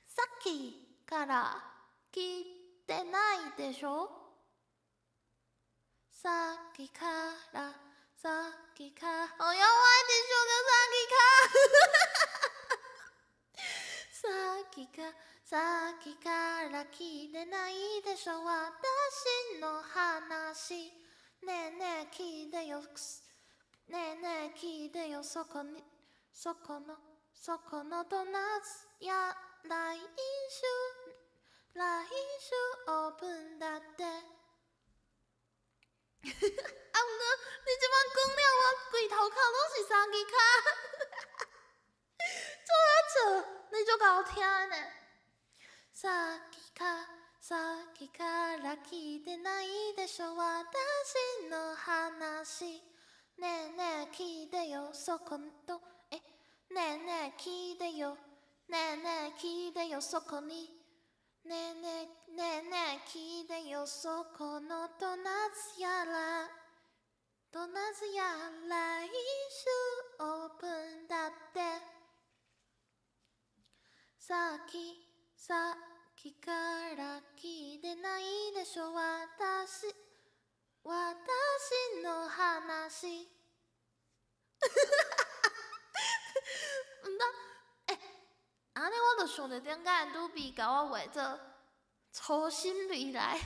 さっきから聞いてないでしょさっきからさっきから，哦喲，我一直想著三支跤，さっきかさっきから聞いてないでしょ私の話ねえねえ聞いてよねえねえ聞いてよそこにそこのそこのドーナツ屋来週来週オープンだって啊，毋過你這擺講了，我規頭殼攏是三支跤，做啥笑？你足𠢕聽的呢。さっきかさっきから聞いてないでしょ私の話ねえねえ聞いてよそことえねえねえ聞いてよねえねえ聞いてよそこにねえねえねえねえ聞いてよそこのドーナツ屋らドーナツ屋来週オープンだってさっきさっきから聞いてないでしょ私私の話毋得，欸，按呢我就想著頂擺女比共我畫做粗心未來，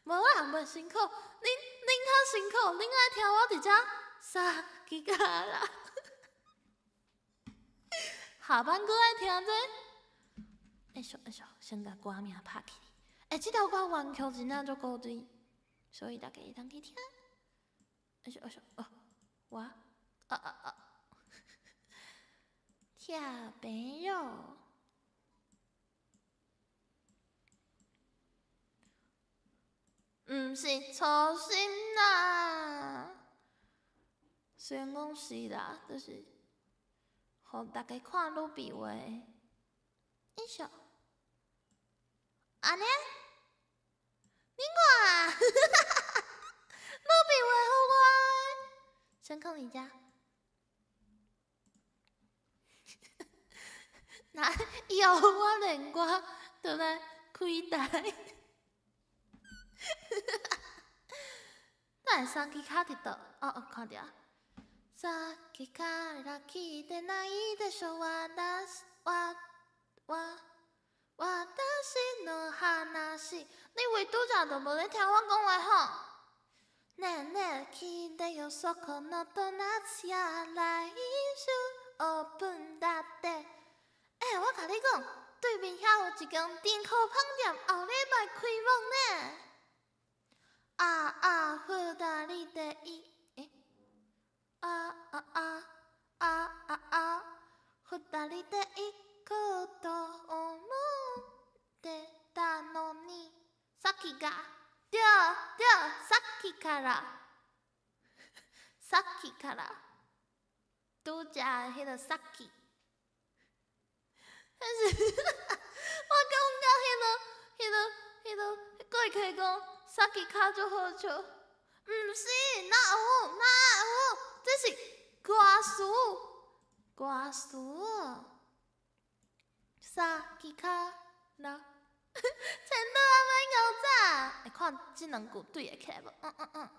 無啦，袂辛苦，恁恁較辛苦，恁愛聽我佇遮さっきから下班閣愛聽這個，欸咻欸咻，先共歌名拍起來。欸，這條歌原曲真正足古錐，所以大家會當去聽。欸咻欸咻，哦，我，啊啊啊，拆朋友，毋是粗心啦，雖然講是啦，就是。予大家看魯比畫的，欸咻，按呢？恁看，魯比畫予我的，先囥佇遮。那以後我練歌，就來開台。等下三支跤佇佗？哦哦，看著。さっきから聞いてないでしょ私わわ私の話你為拄才就無咧聽我講話吼？ねえねえ聞いてよそこのドーナツ屋來週オープンだって。欸，我共你講，對面遐有一間甜苦芳店，後禮拜開幕呢。啊啊，二人でい欸啊啊啊啊啊啊！二人で行くと思ってたのに，さっきが對對，さっきからさっきから拄才彼个さっき，彼是三支跤足好笑，毋是，哪有哪有，這是歌詞，歌詞。三支跤，那，千倒仔免𠢕早，會看這兩句對會起來無？嗯嗯嗯。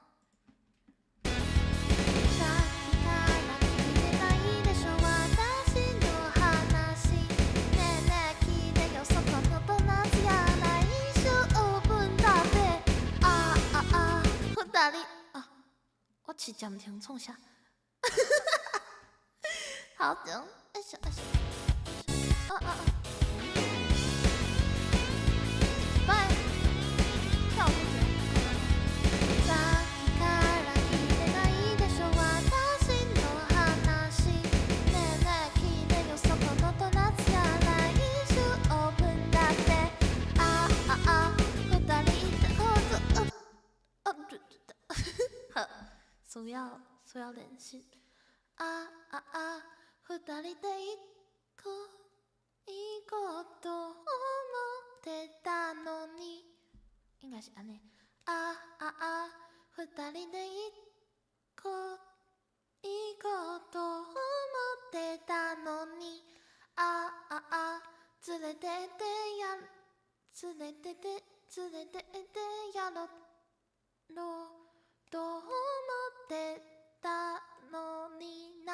さっきから聞いてないでしょ私の話ねえねえ聞いてよそこのドーナツや来週オープンだって啊啊啊二人啊我試暫停創啥？好等，哎咻哎咻，啊啊啊！拜，跳過去。さっきから聞いてないでしょ私の話ねえねえ聞いてよそこのドーナツや来週オープンだってあああ二人で合作啊對對好，需要需要練習啊啊啊二人で行こう行こうと思ってたのに應該是按呢啊啊啊二人で行こう行こうと思ってたのにあああ連れてってや連れてて連れてってやろろと思ってたのにな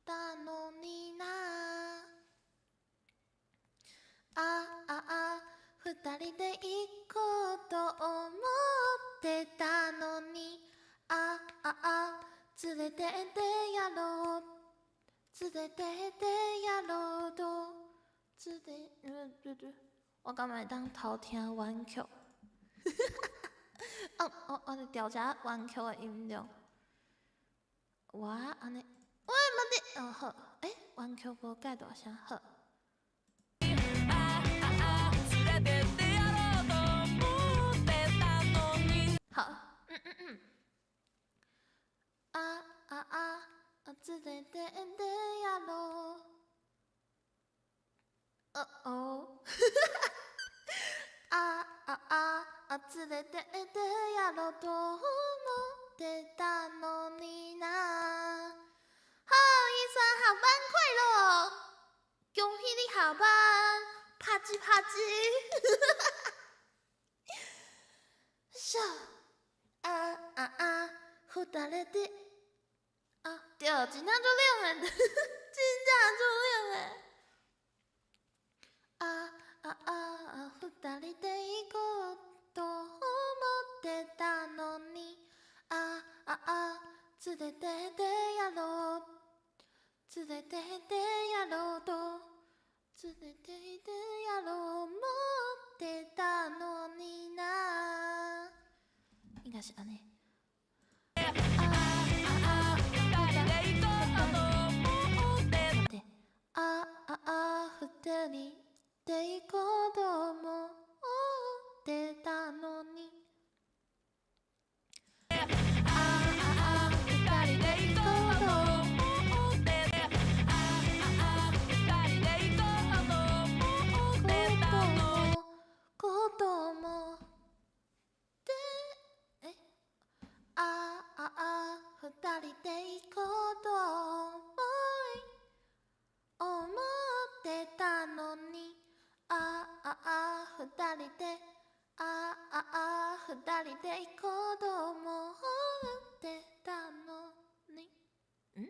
たのになあああ二人で行こうと思ってたのにあああ連れてってやろう連れてってやろうと連れ我敢會當偷聽原曲？哦，我我佇調查原曲的音量。我按呢，喂，慢點，哦好，欸，原曲無蓋大聲，好。ああ連れてってやろうと思ってたのに好，嗯嗯嗯。啊啊啊！連れてってやろう。哦哦。ああああ連れてってやろうと思ってたのにな。好，醫生下班快樂，恭喜你下班，啪嘰啪嘰。笑，啊啊啊！二人で，啊對，真正足冷的，真正足冷的。啊啊啊！二人で行こうと思ってたのに、あああ連れてってやろう、連れてってやろうと、連れてってやろう思ってたのにな。應該是按呢。ああ二人で行こうと思って待って。あああ二人で行こうと思ってたのに。ああ二人で行こうと思ってああ二人で行こうと思ってたのこともでえあああ二人で行こうと思い思ってたのにあああ二人であああ二人で行こうと思ってたのにん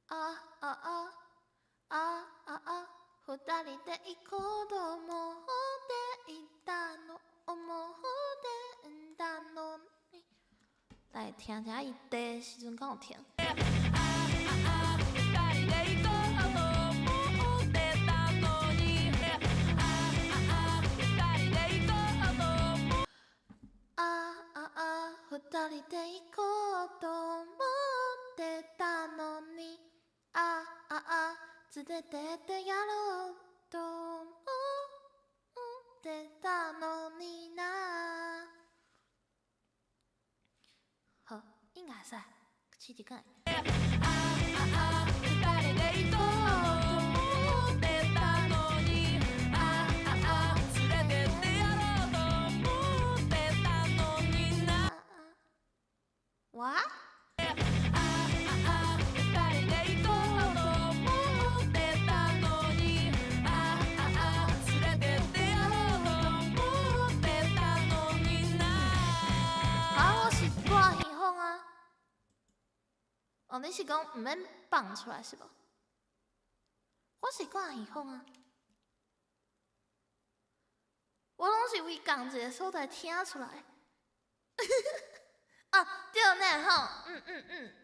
ああああああ二人で行こうと思っていたの思ってたのに來聽一下伊第時陣敢有停？ああ二人で行こうと思ってたのにああ二人で行こうとあああ二人で行こうと思ってたのにあああ連れてってやろうと思ってたのにな。好，應該會使，試試看。ああ二人で行こうと思ってたのにああ連れてってやろうと思哦，你是講毋免放出來是無？我是看耳風啊，我攏是為仝一个所在聽出來。啊，對呢吼，嗯嗯嗯，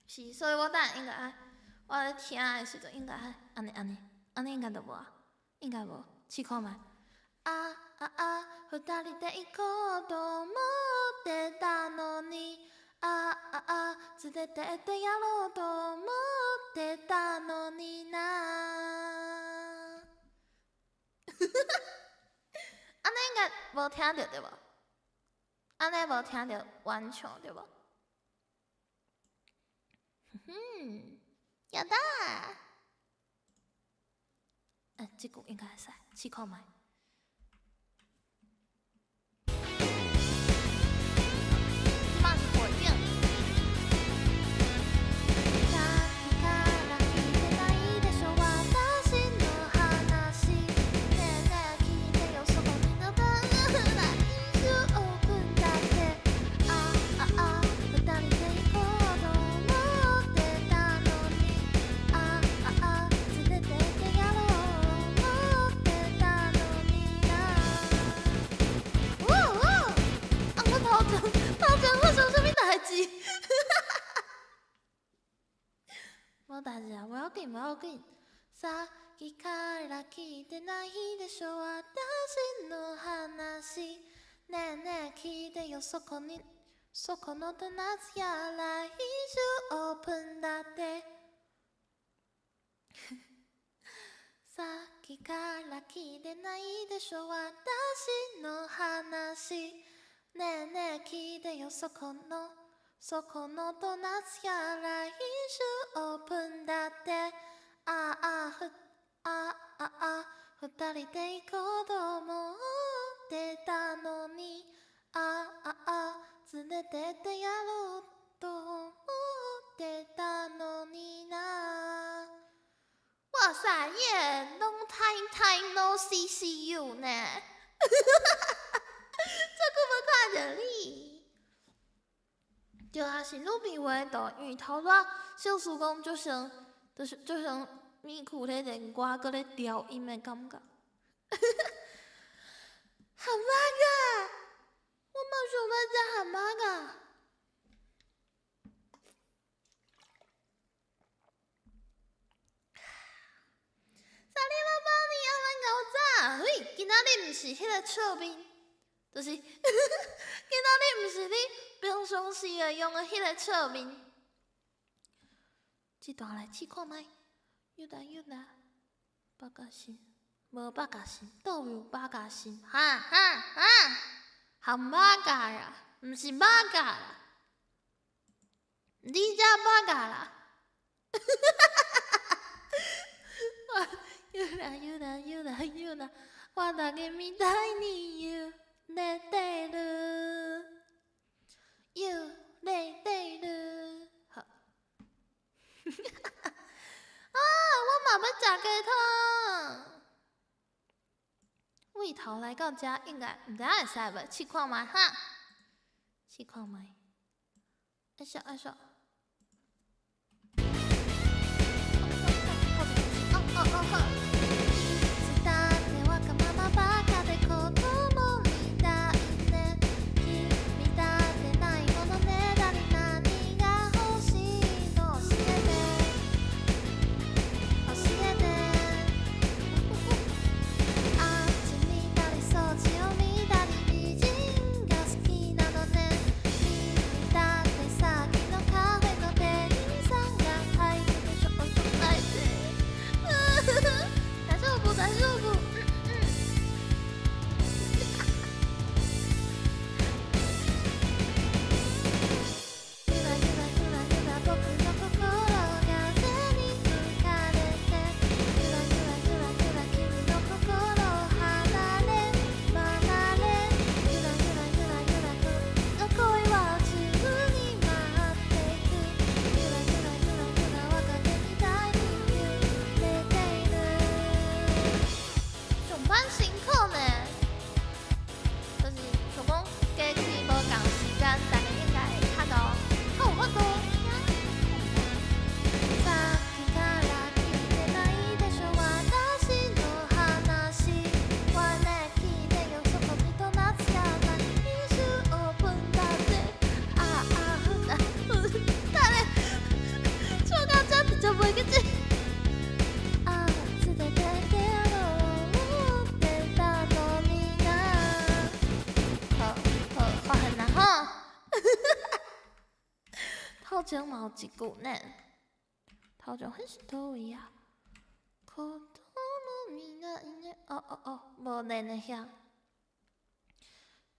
是，所以我等下應該愛，我咧聽的時陣應該愛按呢按呢，按呢應該就無啊，應該無，試看覓。啊啊啊！二人で行こうと思ってたのに，啊啊啊！連れてってやろうと思ってたのにな。按呢應該無聽著對無？按呢無聽著原唱對無？哼，やだ。欸，這句應該會使，試看覓。這擺是背景。さっきから聞いてないでしょ私の話。ねえねえ聞いてよそこにの来週オープンだって。あああ二人で行こうと思ってたのに。あああ連れてってやろう思ってたのにな。哇哇！啊，我頭前頭前發生啥物代誌？無代誌啊，無要緊無要緊。さっきから聞いてないでしょ私の話。ねえねえ聞いてよそこにそこのドーナツ屋来週オープンだって。さっきから聞いてないでしょ私の話。ねえねえ聞いてよそこのそこのドーナツ屋来週オープンだって。ああふあああ二人で行こうと思ってたのに。あああ連れてってやろうと思ってたのにな。哇塞耶，long time time no see see you 呢？這久無看著你。對啊，是女變話圖，因為頭拄仔小蘇講就像，就是就像米庫咧練歌，閣咧調音的感覺。漢堡仔，我嘛想欲食漢堡仔。啥你攏幫你阿媽𠢕早？喂，今仔日毋是彼个笑面，就是今仔日毋是你平常時會用的彼个笑面。這段來試看覓，又來又來，八角心，無八角心，佗位有八角心？哈哈哈！漢堡仔啦，毋是肉仔啦，你才肉仔啦！又來又來又來又來，わだけみたいに揺れてる，揺れてる。好。啊！我嘛欲食雞湯。胃頭來到遮，應該毋知影會使無？試看覓哈？試看覓。哎咻哎咻。哦哦哦好。いつだってわがままばかで子供みたいね。君だってないものねだり何が欲しいの教えて教えて。あっち見たりそっちを見たり美人が好きなのね。君だってさっきの彼前嘛有一句呢，頭前彼是佗位啊？子供見ないね。哦哦哦，無連的遐。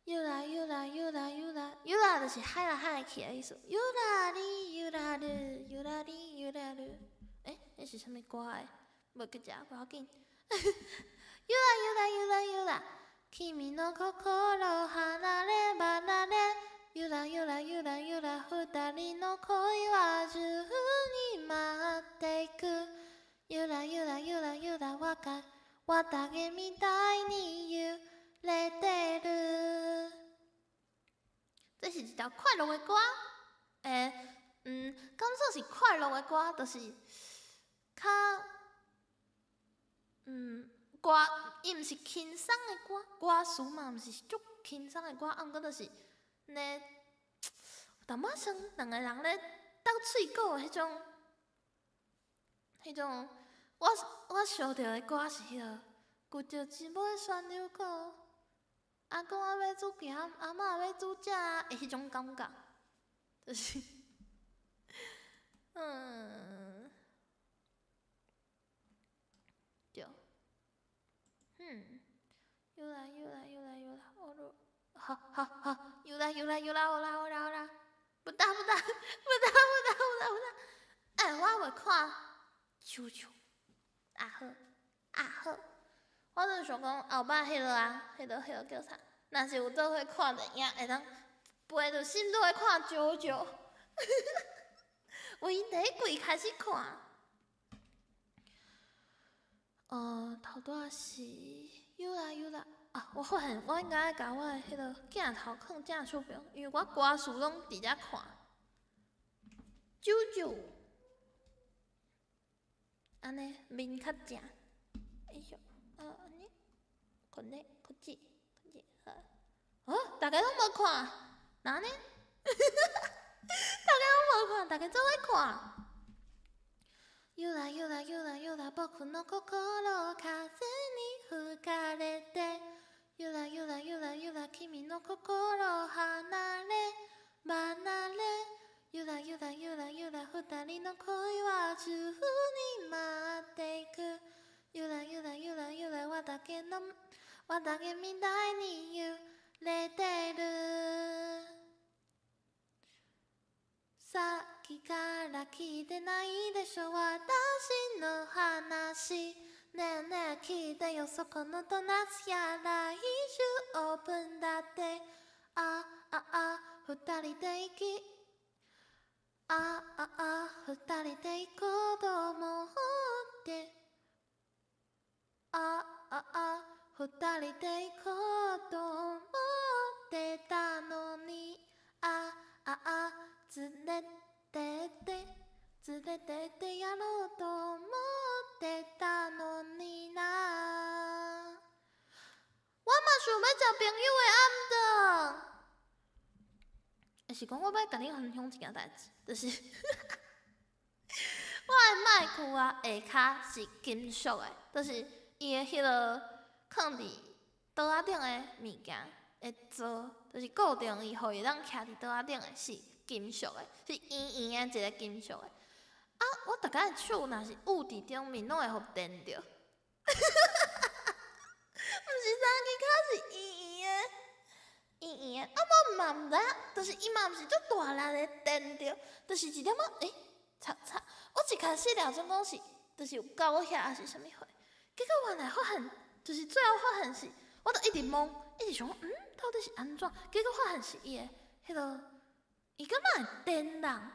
ゆらゆらゆらゆらゆら就是海來海去的意思。ゆらりゆらるゆらりゆらる。欸，彼是啥物歌的？無記者，無要緊。ゆらゆらゆらゆら。君の心離れ離れ。ゆらゆらゆらゆら。二人の戀は宙に舞っていく。ゆらゆらゆらゆら若綿毛みたいに揺れてる。這是一條快樂的歌。欸，敢算是快樂的歌，就是較，歌伊毋是輕鬆的歌，歌詞嘛毋是足輕鬆的歌，啊，毋過就是呢，有淡薄仔像兩個人咧鬥喙鼓的彼種，彼種。我想著的歌是彼個，遇著一尾旋流鼓，阿公仔欲煮行，阿嬤欲煮食的彼種感覺，就是，對，ゆらゆらゆらゆら，おる，好好好，ゆらゆらゆら，おらおらおら，不打不打不打不打不打不打，欸，我猶未看，啾啾，啊好，啊好，我就想講後擺彼落啊，彼落叫啥？若是有做伙看電影，會當陪著心做伙看啾啾，為第一季開始看。頭拄仔是ゆらゆら啊！我發現我應該愛共我的彼个鏡頭囥正手邊，因為我歌詞攏佇遮看。啾啾，按呢面較正。哎喲，啊按呢，これこっちこっち好。哦，大家攏無看，哪按呢？大家攏無看，大家做伙看。ゆらゆらゆらゆら僕の心風に吹かれてゆらゆらゆらゆら君の心離れ離れゆらゆらゆらゆら二人の戀は宙に舞っていくゆらゆらゆらゆら綿毛の綿毛みたいに揺れてる。さっきから聞いてないでしょ私の話。ねえねえ聞いてよそこのドーナツ屋来週オープンだって。あああ二人で行きあああ二人で行こうと思って。あああ二人で行こうと思ってたのに。あああ連れてって連れてってやろうと思ってたのにな。我嘛想欲食朋友的暗頓。欸，是講我欲共你分享一件代誌，就是我的麥克啊下跤是金屬的，就是伊的彼个囥佇桌仔頂的物件會做，就是固定伊，予伊會當徛佇桌仔頂的是金屬的，是圓圓的一個金屬的。啊，我逐工的手若是捂佇頂面，攏會予電著。毋是三支跤是圓圓的，圓圓的。啊，我嘛毋知影，就是伊嘛毋是足大力的電著，就是一點仔，欸，擦擦。我一開始掠準講是，就是有勾遐抑是啥物貨，結果原來發現，就是最後發現是，我就一直摸，一直想講，到底是按怎？結果發現是伊的彼个，伊敢若會電人。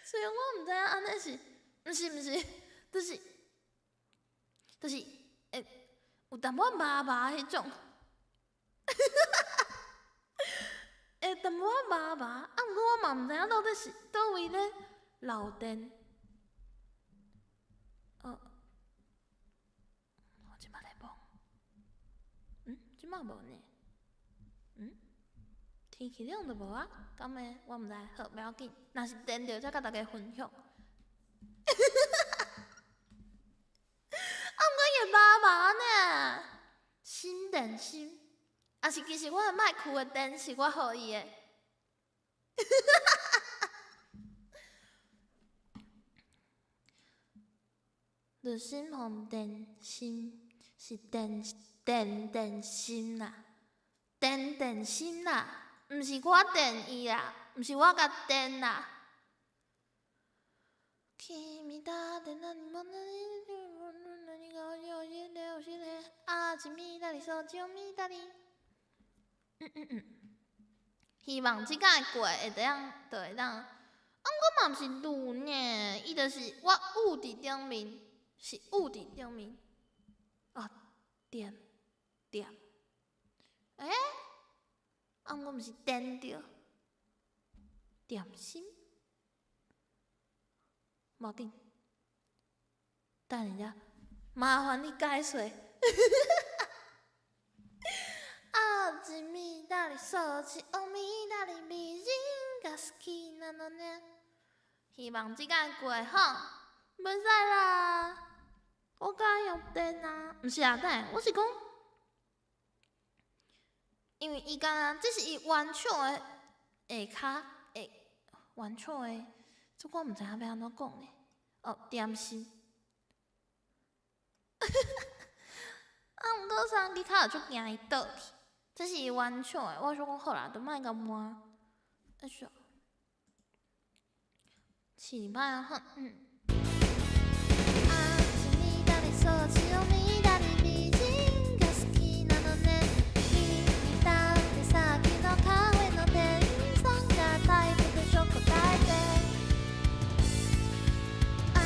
雖然我毋知影按呢是，毋是毋是，就是會有淡薄仔麻麻彼種，會淡薄仔麻麻，啊，毋過我嘛毋知影到底是佗位咧漏電。哦，我這擺咧摸，這擺無呢？天氣冷就無啊，敢會？我毋知，好，袂要緊，若是電著才共大家分享。啊，毋過伊會麻麻呢，心電心，抑是其實我的麥克的電是我予伊的。日心予电心是电电电心啦，电电心啦，毋是我电伊啦，毋是我共電啦。君だって何も何が教えて教えて啊，一見たりそっちを見たり。嗯嗯嗯，希望這擺過會當就會當。啊，我嘛毋是女呢，伊就是我有佇頂面，是有佇頂面。啊，點點，欸？啊，我毋是電著點心，無要緊，等一下，麻煩你解說。啊，一見たりそっちを見たり美人が好きなのね。希望這擺過吼，袂使啦，我敢用電啊？毋是啊，等下，我是講，因為伊敢若這是伊原唱的下跤下原唱的，這我毋知影欲按怎講呢？哦，點心。啊，毋過三支跤就足驚伊倒去，這是伊原唱的，我想講好啦，就莫共換。哎唷，試一擺啊，吼，嗯。啊，一見たりそっちを見たり美人が好きなのね。君だってさっきのカフェの店員さんがタイプでしょ答えて。あ。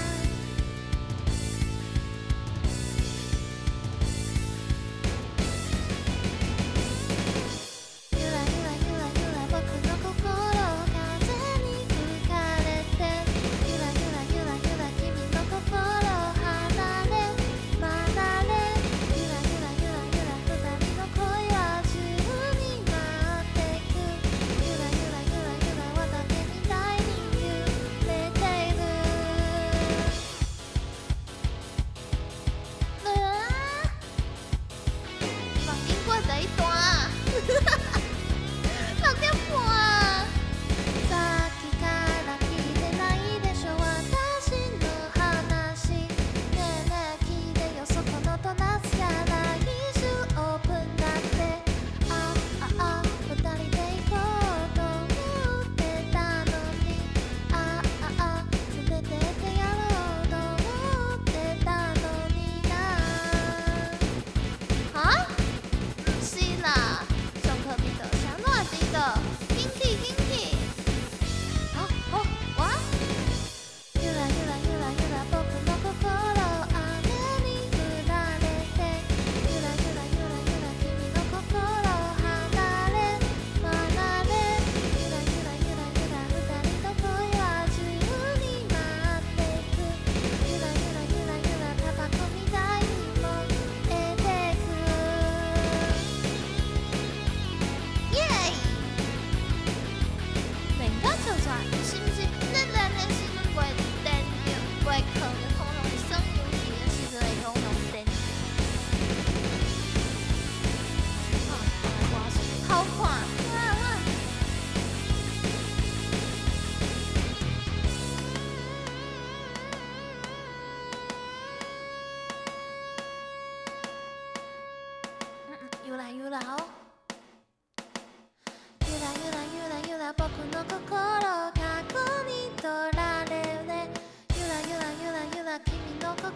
ゆらゆらゆらゆら僕の心風に吹かれてゆらゆらゆらゆら君の心離れ離れゆらゆらゆらゆら二人の恋は宙に舞ってくゆらゆらゆらゆら綿毛みたいに揺れている。啊！望緊過第一段，6點半。さっきから聞いてないでしょ私の話ねえねえ聞いてよそこのドーナツ屋来週オープンだってあああ二人で行こうと思ってたのにあああ連れてってやろうと思ってたのにな。啊？毋是啦，上課知道，啥怎會知道？緊去緊去！好，好，我。ゆらゆらゆらゆら僕の心雨に降られてゆらゆらゆらゆら君の心離れ離れゆらゆらゆらゆら二人の恋は宙に舞ってくゆらゆらゆらゆらタバコみたいに燃えてく。耶！練甲笑出來，是毋是？咱練的時陣袂電著，袂囥著，通常是耍遊戲的時陣會通常電。啊，我是好看，啊啊！嗯嗯，又來又來哦。ゆらゆらゆらゆら僕の心過去に取られてゆらゆらゆらゆら君の心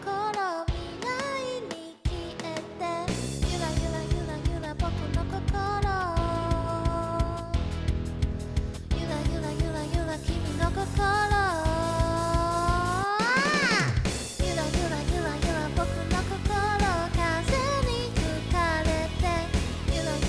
未来に消えてゆらゆらゆらゆら僕の心ゆらゆらゆらゆら君の心ゆらゆらゆらゆら僕の心風に吹かれてゆらゆ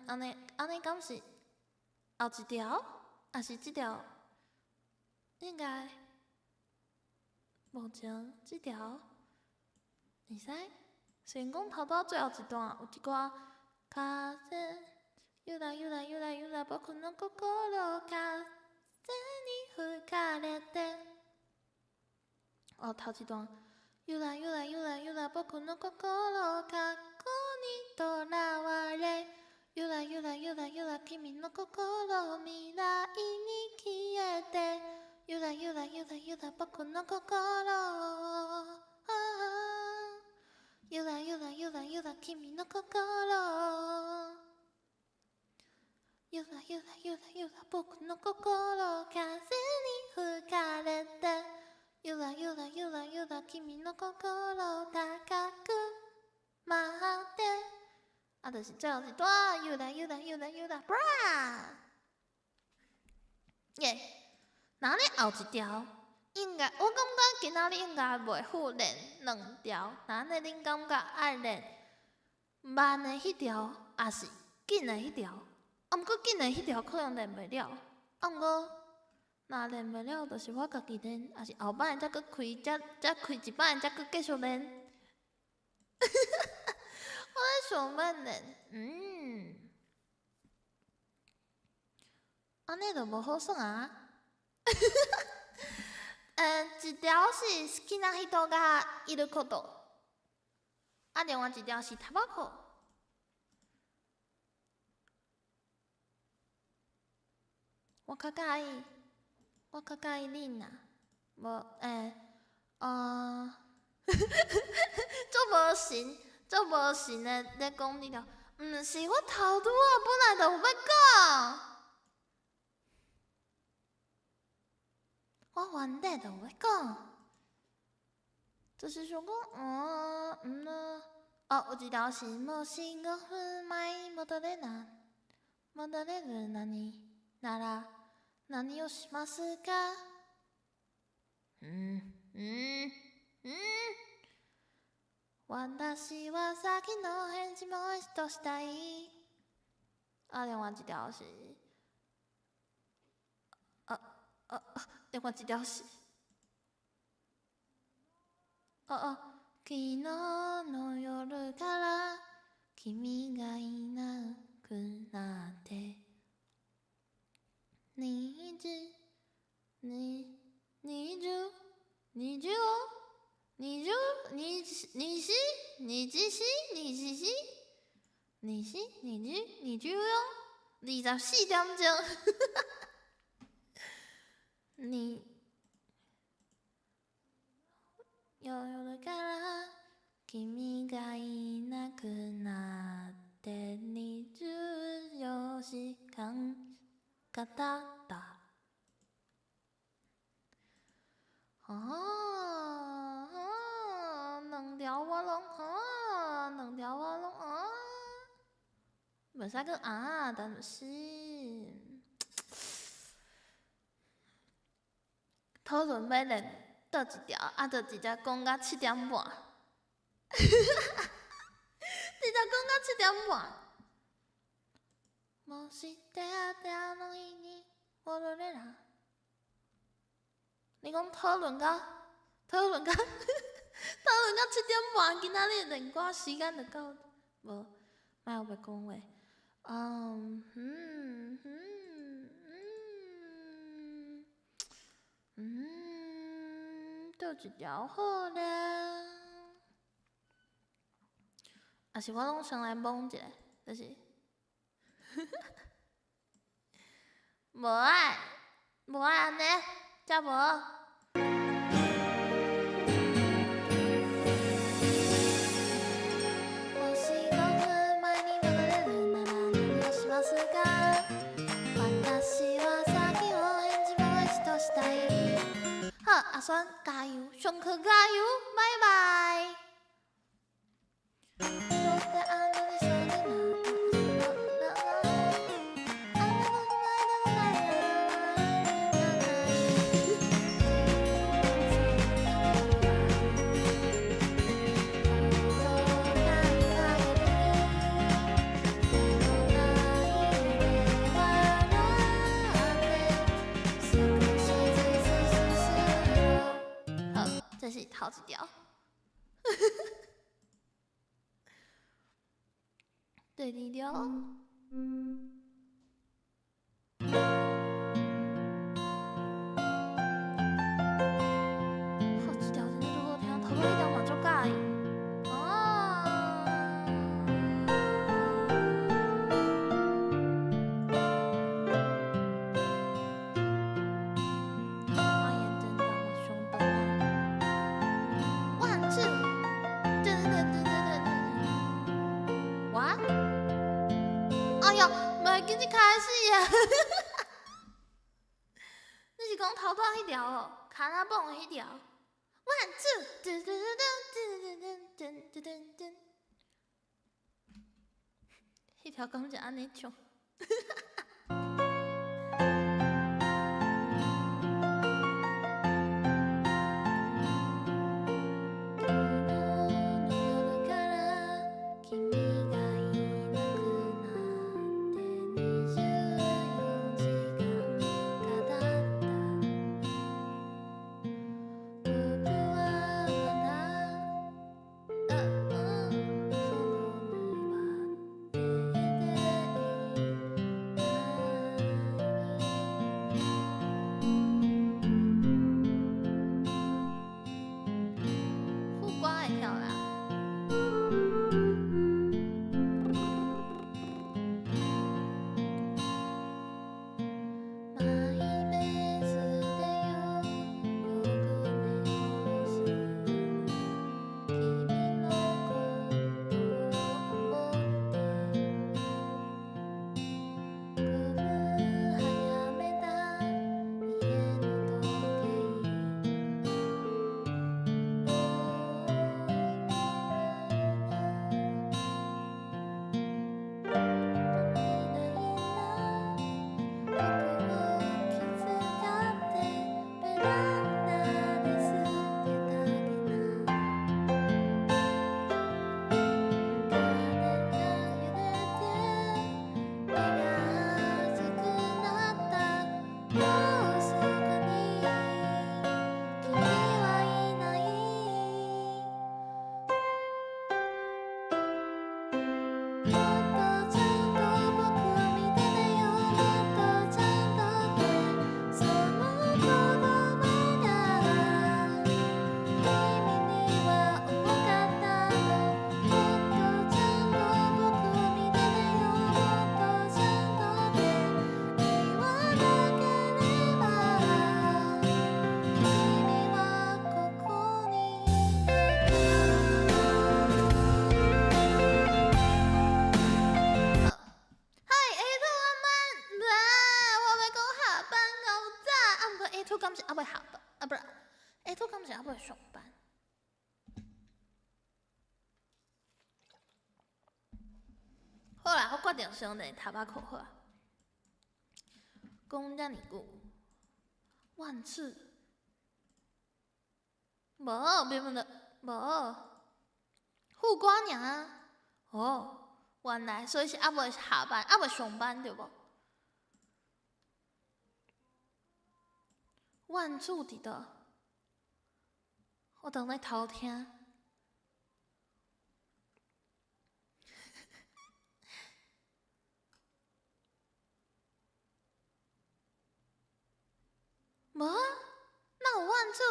按呢按呢敢是後一條？抑是這條？應該目前這條會使。雖然講頭拄最後一段有一寡風ゆらゆらゆらゆら僕の心風に吹かれて。哦，頭一段ゆらゆらゆらゆら僕の心過去にとらわれゆらゆらゆらゆら君の心未來に消えてゆらゆらゆらゆら僕の心ゆらゆらゆらゆら君の心ゆらゆらゆらゆら僕の心風に吹かれてゆらゆらゆらゆら君の心高く舞って啊，就是最後一段ゆらゆらゆらゆら，布拉耶！那你後一條應該，我感覺今仔日應該袂赴練兩條，那按呢恁感覺愛練慢的彼條，抑是緊的彼條？啊，毋過緊的彼條可能練袂了，啊，毋過若練袂了，就是我家己練，抑是後擺才閣開，才才開一擺，才閣繼續練。我咧想欲練，按呢就無好耍啊。一條是好きな人がいること，啊，另外一條是タバコ。我較佮意，我較佮意恁啊，無足無神，足無神的咧講這條，毋是我頭拄仔本來就有欲講，我原底就有欲講，就是想講，嗯啊，哦，有一條是もし五分前戻れな、戻れる何なら何をしますか？嗯嗯嗯。私は先の返事もう一度したい。啊，另外一條是，啊啊，另外一條是，哦哦，昨日の夜から君がいなくなって、二十、二、二十、二十二十、二十、二十、二十四、二十四、二十、二十、二十四、24點鐘。你夜から君がいなくなって24時間が経った。啊啊！兩條我攏啊，兩條我攏啊，袂使閣啊，但是討論欲練佗一條，啊，就直接講到7點半，直接講到7點半。もし出會ったあの日に戻れら。你講討論到討論到討論到7點半，今仔日練歌時間就到，無，莫烏白講話。嗯嗯嗯嗯嗯，佗一條好咧？抑是我攏先來摸一下，就是，無愛，無愛按呢，才無。もし五分前に戻れるなら何をしますか？私は先を返事もう一度したい。好，阿酸加油，上課加油，拜拜。頭一條。第二條。好，這條真正足好聽，頭拄彼條嘛足佮意。哦。花言真的吗？熊的吗？One two，噔噔噔噔噔噔。哇！哎哟，袂紧去開始啊！你是講頭拄仔彼條哦，跤仔拚的彼條。One two，噔噔噔噔噔噔噔噔噔。彼條敢是按呢唱？昨日の夜から君がいなくなって24時間が経った。僕はまだ外には出ていない。副歌會曉啦。マイペースでよよく寝をする君のことを思って5分早めた家の時計もういないんだ。僕を気遣ってベランダで捨てたげな。風が揺れて目が熱くなった。ろうそくに君はいない。もっとちゃんと僕を見ててよ。もっとちゃんとってその言葉が君には重かったの。もっとちゃんと僕を見ててよ。もっとちゃんとって言わなければ君はここにいた。嗨，A two 阿曼，啊，我欲講下班夠早，啊，毋過 A two 敢是猶未下班？啊，不是，A two 敢是猶未上班？好啦，我決定先來塔巴克好啊。講遮爾久，萬次，無，別問了，無，副歌爾啊。哦，原來所以是猶未下班，猶未上班對無？萬次佇佗？我當咧偷聽。無啊，哪有萬次？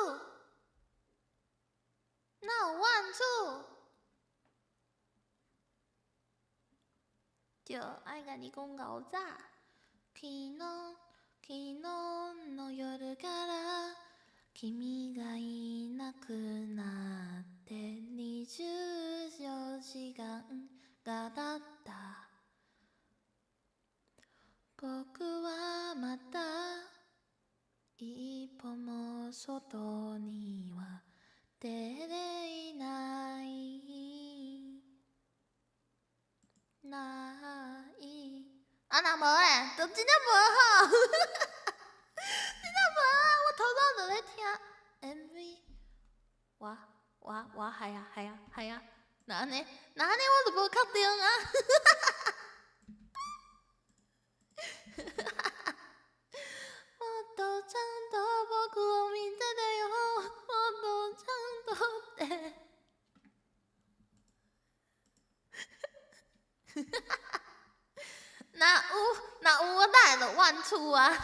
哪有萬次？對，愛共你講夠早。昨日昨日の夜から君がいなくなって24時間が経った。僕はまだ一歩も外には出ていないない。啊，若無咧，就真正無吼，真正無啊！我頭拄就咧聽 MV，我我我係啊係啊係啊，若按呢，若按呢我就無確定啊。もっとちゃんと僕を見ててよ。もっとちゃんと。one two 啊。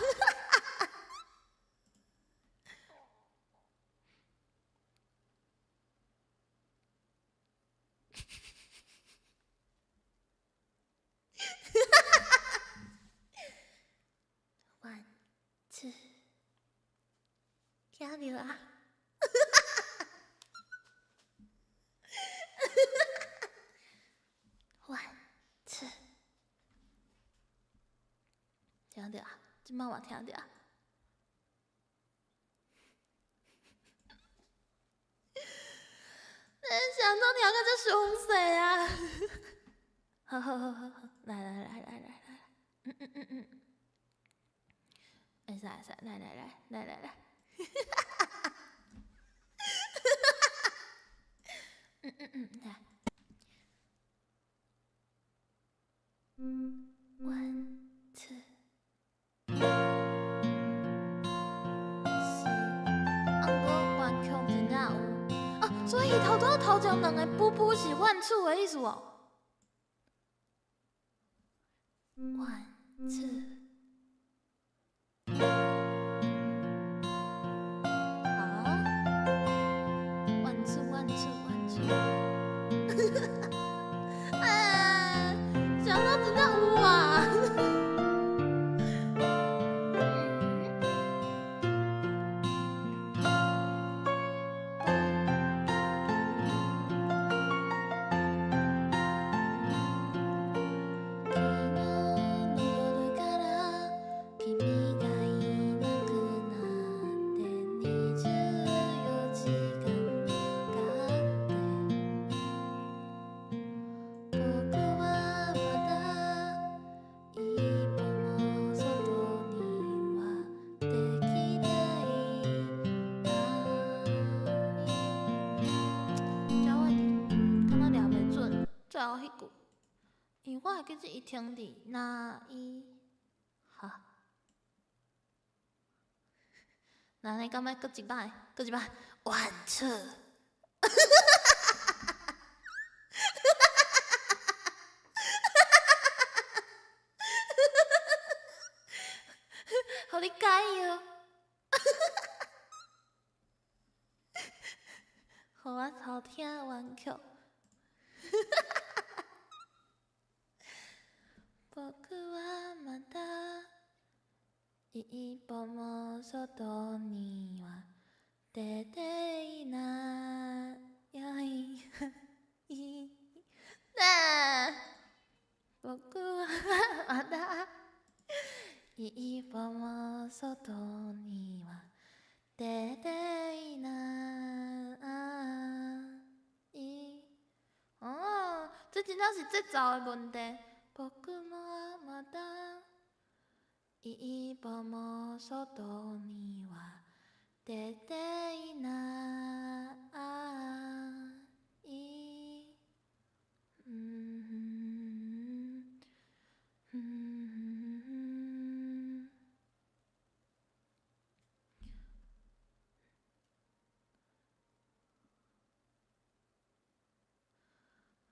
One two，聽著啊！One two，聽著啊！這擺嘛聽著啊！你是按怎聽甲這詳細啊？好好好好好，來來來來來來，嗯嗯嗯嗯，會使會使，來來來來來來，嗯嗯嗯，來。One two，是，啊，毋過原曲真正有，啊，所以頭拄仔頭前兩个補補是 one two 的意思哦。One two，啊，one two one two one two，啊，想到真正有啊！昨日の夜から君がいなくなって24時間があって僕はまだ一歩も外にはできない遮我伫敢若掠袂準最後彼句，因為我會記得伊停佇哪一哈。那你敢欲閣一擺，閣一擺，one two。予你解藥。予我偷聽原曲。僕はまだ一歩も外には出ていない。な僕はまだ一歩も外には出ていない。哦，這真正是節奏的問題。僕はまだ一歩も外には出ていない。嗯嗯。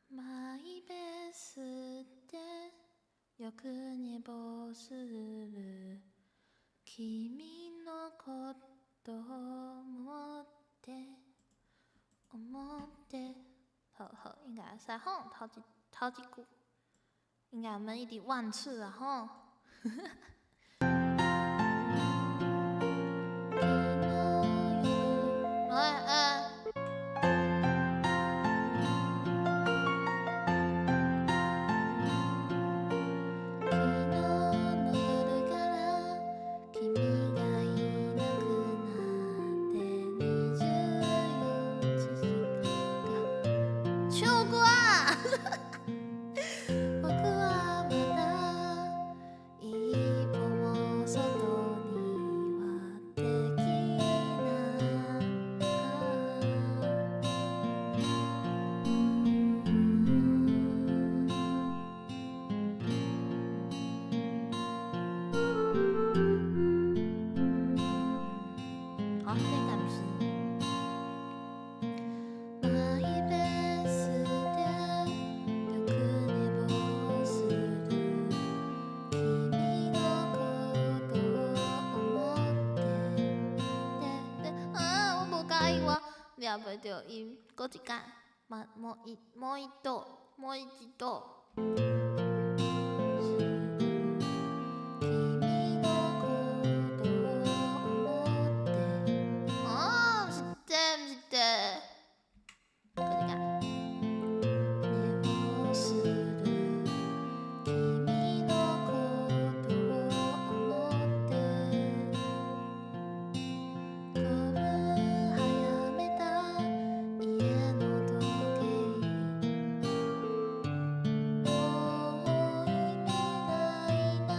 マイベースでよく寝坊する君のことを思って思って，好好，應該會使吼，頭一句，應該毋免一直 one two 啊吼。欸欸。昨日の夜から君がいなくなって24時間唱歌啊！僕はまだ一歩掠袂著音，閣一擺，嘛もうもう一度，もう一度。君のことを思って。啊，毋是這，毋是這，閣一擺。寝坊する君のことを思って。5分早めた家の時計。もう意味ないな。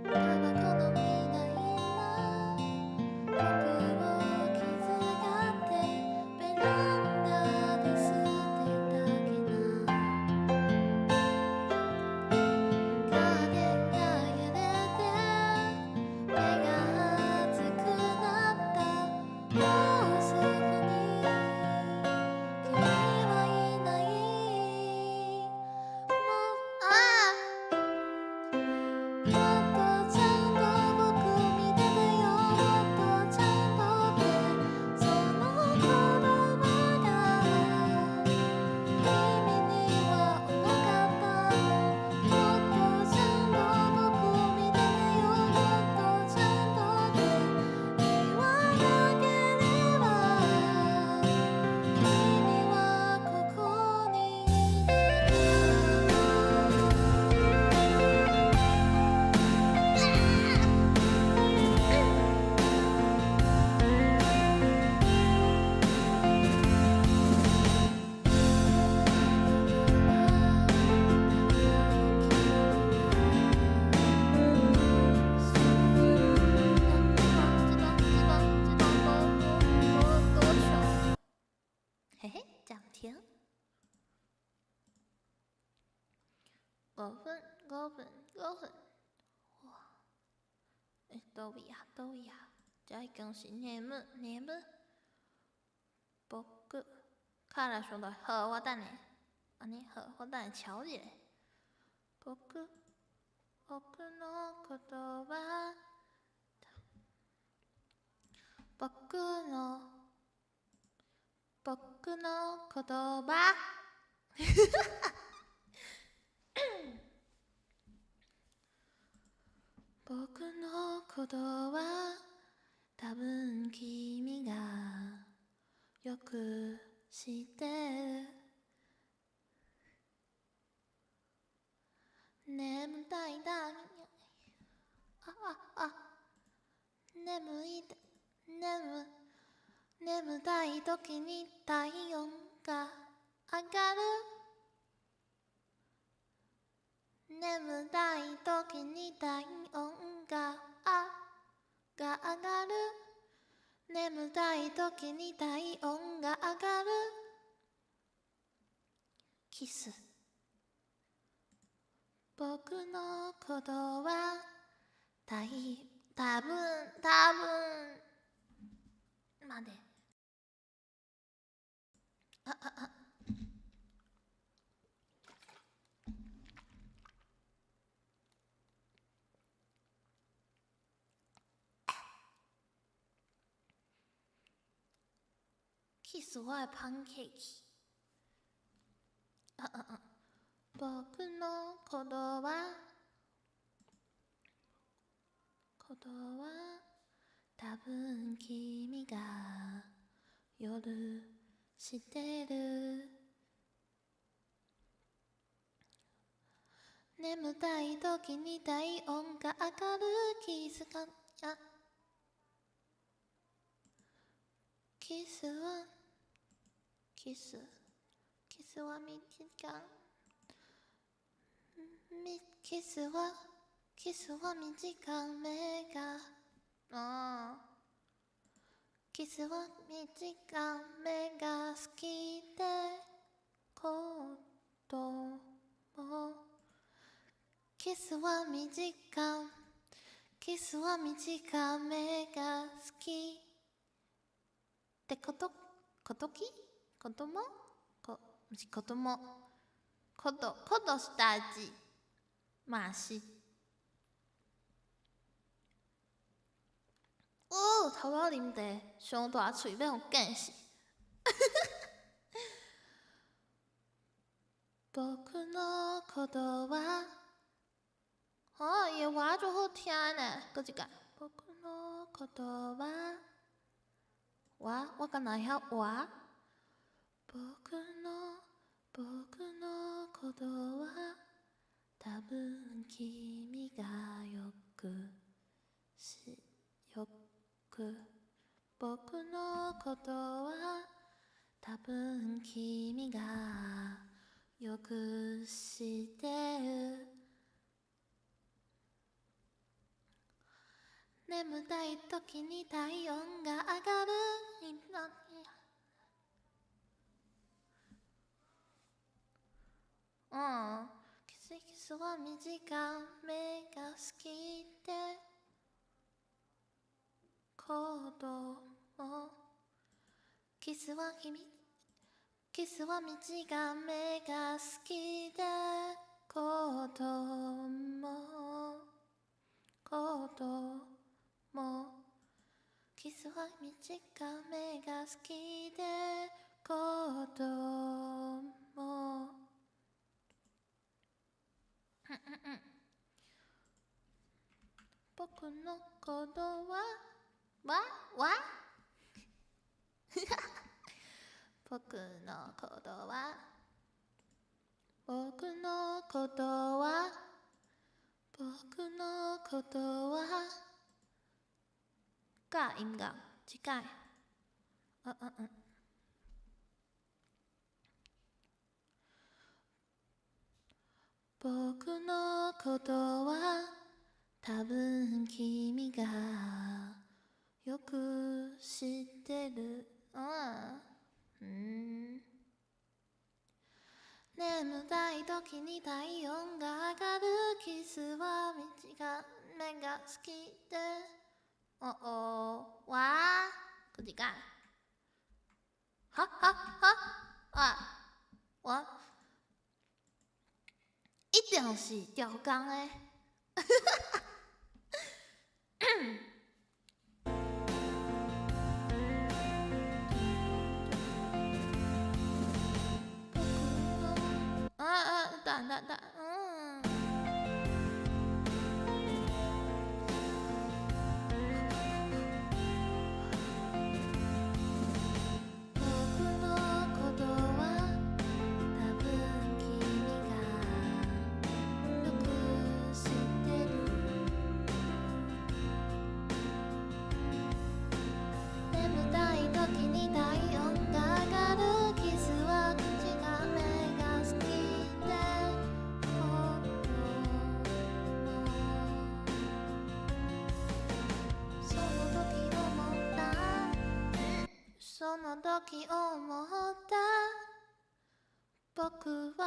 タバコのみたいな僕を気遣ってベランダで捨てたけな。カーテンが揺れて目が熱くなった。もうそこに君はいない。もうああ、もっとちゃんと僕見ててよ。もっとちゃんとってその言葉が君には重かったの。もっとちゃんと僕見ててよ。もっとちゃんとって言わなければ君はここにいた。這段這段無多長，嘿嘿，暫停。5分，5分，5分。哇！欸，佗位啊？佗位啊？這已經是眠眠。僕卡來上來，好，我等下，按呢好，我等下敲一下。僕僕の言葉僕の僕の言葉僕のことは多分君がよく知ってる。眠たいだあああ眠い眠眠たい時に体温が上がる。眠たい時に体温があが上がる。眠たい時に体温が上がる。キス。僕のことはたい多分多分まであああキス我的 pancake。啊啊啊！僕のことはことは多分君が夜知ってる。眠たい時に体温が上がる。キスがあキスはキスキスは短みキスはキスは短めがあキスは短めが好きでこともキスは短キスは短めが好きってことことき子供こ毋是子供ことこと是代誌嘛是。哦，頭拄仔啉茶，傷大喙欲予見死。僕のことは，哦，伊的歌足好聽呢，閣一擺。僕のことは，我敢若會曉活。僕の僕のことは多分君がよくしよく僕のことは多分君がよく知ってる。眠たい時に體溫が上がる。嗯，キスは短めが好きで子供キスは君キスは短めが好きで子供子供キスは短めが好きで子供僕のことはわわ僕のことは僕のことは僕のことは改音樂一擺，嗯嗯嗯。僕のことは多分君がよく知ってる。嗯嗯。眠たい時に體溫が上がる。キスは短めが好きで。哦哦，哇，閣一擺。哈哈哈啊，我一定是調工的。啊啊，等等等，嗯。僕のことは多分君がよく知ってる。眠たい時に體溫が上がる。キスは短めが好きで子供その時思ったその時思った僕は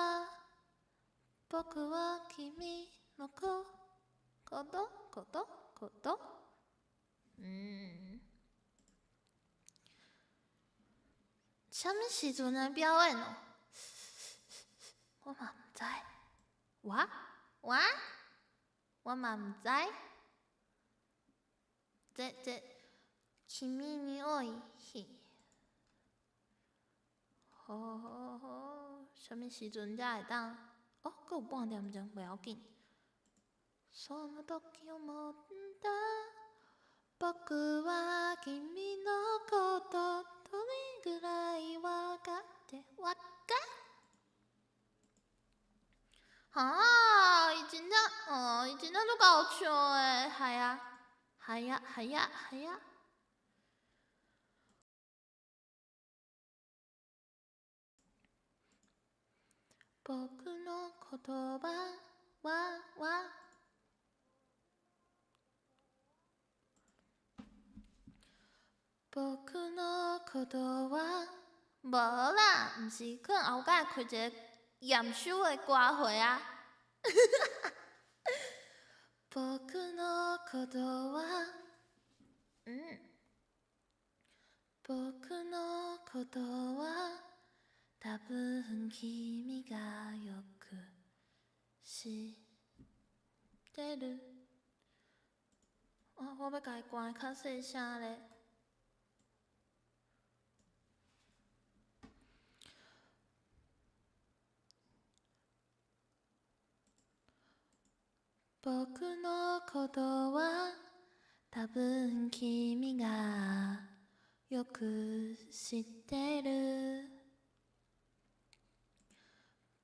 僕は君の子ことことこと嗯，啥物時陣來表演哦？我嘛毋知。我我我嘛毋知。這這，君に多い日。好好好，啥物時陣才會當？哦，閣有半點鐘，袂要緊。その時思った。僕は君のことどれぐらいわかってわか哈，伊真正哦，伊真正足𠢕唱的，係啊，係啊，係啊，係啊。僕の言葉はは。僕のことは無啦，毋是，可能後蓋開一個驗收的歌會啊。僕のことは，嗯，僕のことは多分君がよく知ってる。哦，我欲共伊關較細聲咧。僕のことは多分君がよく知ってる。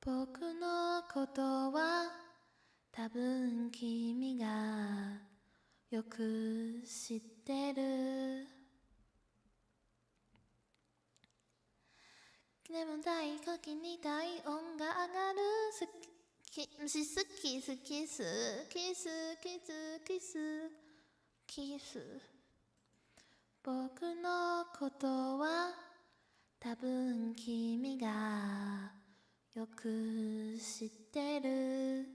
僕のことは多分君がよく知ってる。眠たい時に体温が上がる。好き、毋是好き，是キス、キス、キス、キス、キス。僕のことは多分君がよく知ってる。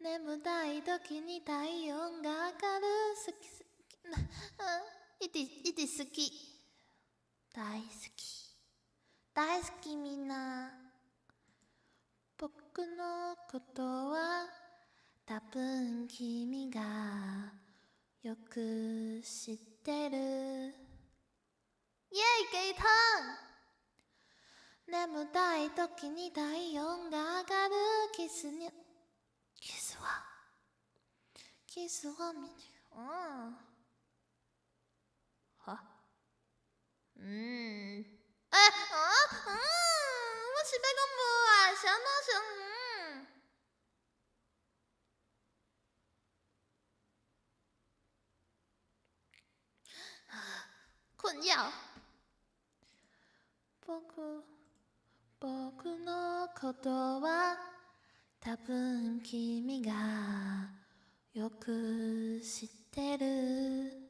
眠たい時に体温が上がる。好き好き、一直一直好き。大好き。大好きみんな。僕のことは多分君がよく知ってる。イエイ雞湯。眠たい時に体温が上がる。キスに、キスは、キスはみ、嗯，好，嗯，欸，啊，嗯，我是欲講無愛，是按怎成嗯？困擾。僕、僕のことは多分君がよく知ってる。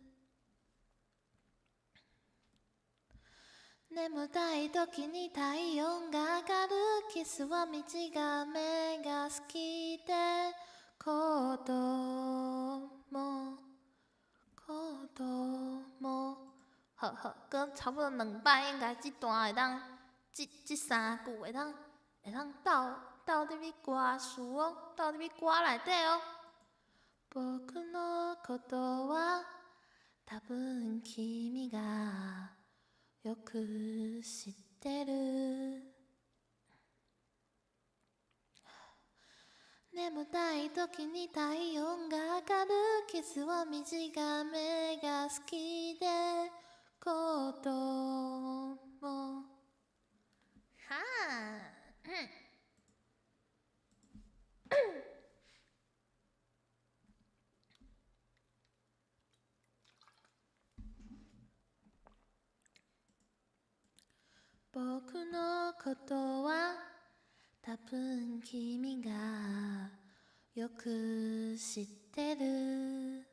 眠たい時に体温が上がる。キスは短めが好きで子供子供。好好，閣差不多兩擺，應該這段會當，這這三句會當會當鬥鬥入去歌詞哦，鬥入去歌內底哦。僕のことは多分君がよく知ってる。眠たい時に体温が上がる。キスは短めが好きで子供。哈，嗯。僕のことは多分君がよく知ってる。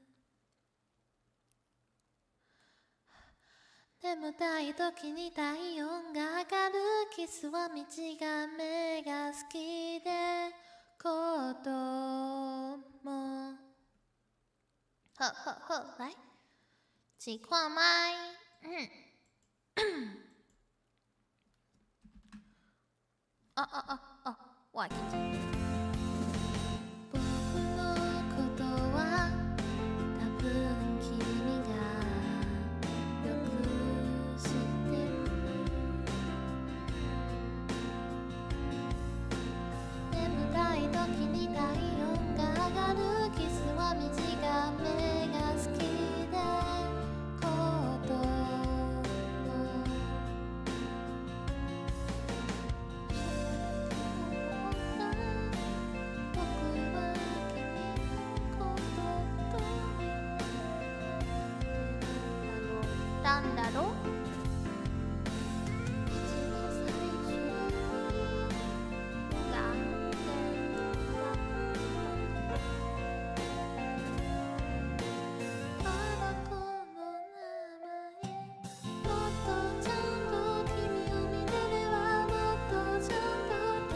眠たい時に体温が上がる。キスは短めが好きで子供。好好好，來，試看覓。嗯。哦哦哦哦，我會記住。僕のことは多分君がよく知ってる。眠たい時に体温が上がる。キスは短めが好きで子供。僕は君のことなんだろう。一番最初にがあの子の名前。もっとちゃんと君を見てればもっとちゃんとって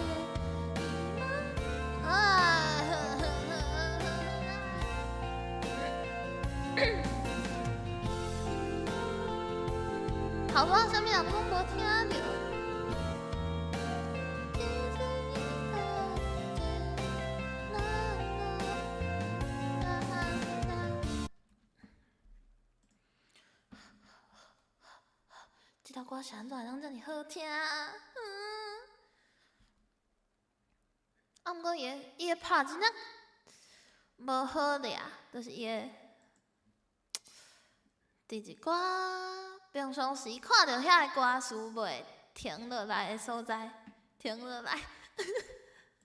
今啊！頭拄啥物人攏無聽著。気づいたって何のなんだ。這首歌是按怎會當遮爾好聽？嗯。毋過伊的拍真正無好掠，就是伊的佇一寡平常時看著遐个歌詞袂停落來的所在，停落來，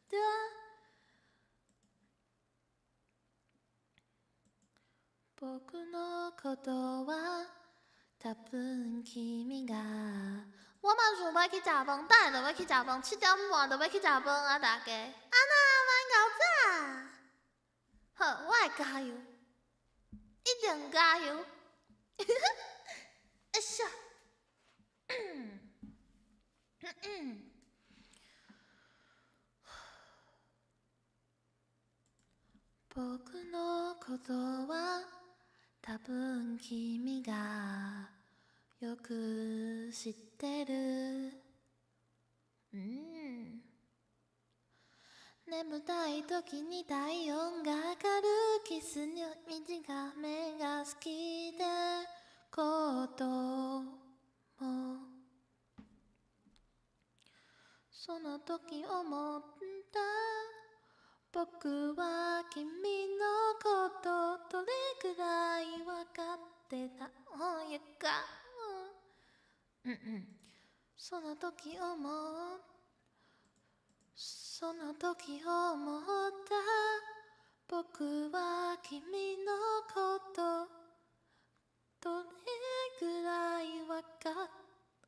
對啊。僕のことは多分君が。我嘛想欲去食飯，等下就欲去食飯，7點半就欲去食飯啊！大家，啊那欲𠢕早？好，我會加油，一定加油！哎呀，僕のことは多分君がよく知ってる。嗯。眠たい時に體温が上がるキスの短めが好きでこともその時思った僕は君のことどれくらい分かってたんやか。うんうん。その時思その時思った僕は君のことどれくらい分かっ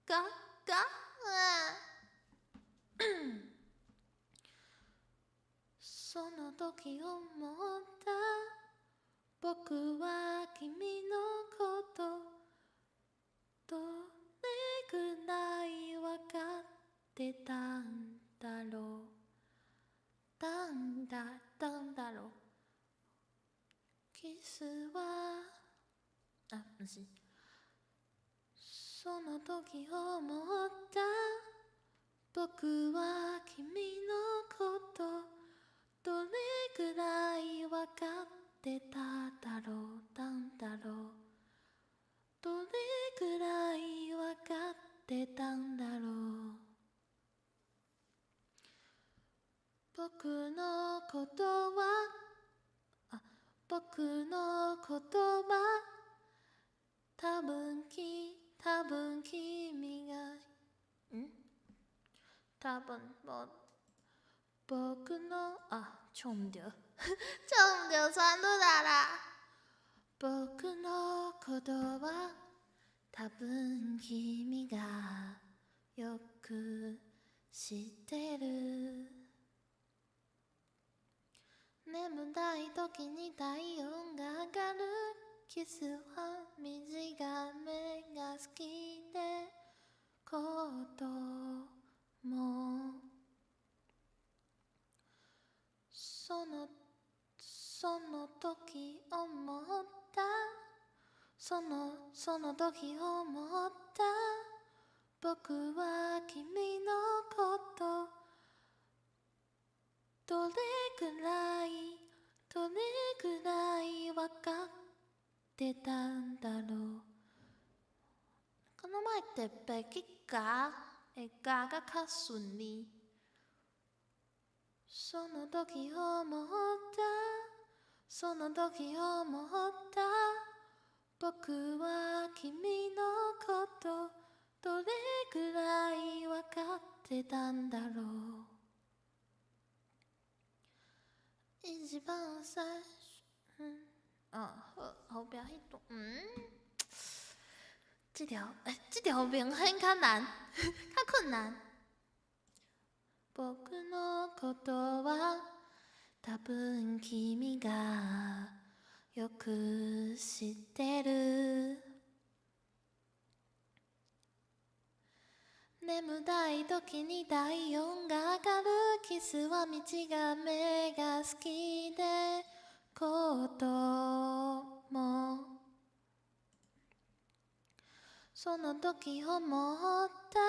かかその時思った僕は君のことどれくらい分かってたんだろうたんだたんだろうキスは啊毋是その時思った僕は君のことどれくらい分かってただろうたんだろうどれくらい分かってたんだろう僕のことはあ僕の言葉多分き多分君がん多分無僕の啊唱毋著唱毋著旋律啊啦僕の言葉多分君がよく知ってる眠たい時に體温が上がるキスは短めが好きでこともそのその時思ったそのその時思った僕は君のことどれくらいどれくらい分かってたんだろうこの前特別去加會加甲較順利その時思ったその時思った僕は君のことどれくらい分かってたんだろう一番最初嗯啊好後壁彼段嗯這條欸這條明顯較難較困難僕のことは多分君がよく知ってる眠たい時に體温が上がるキスは短めが好きでこともその時思った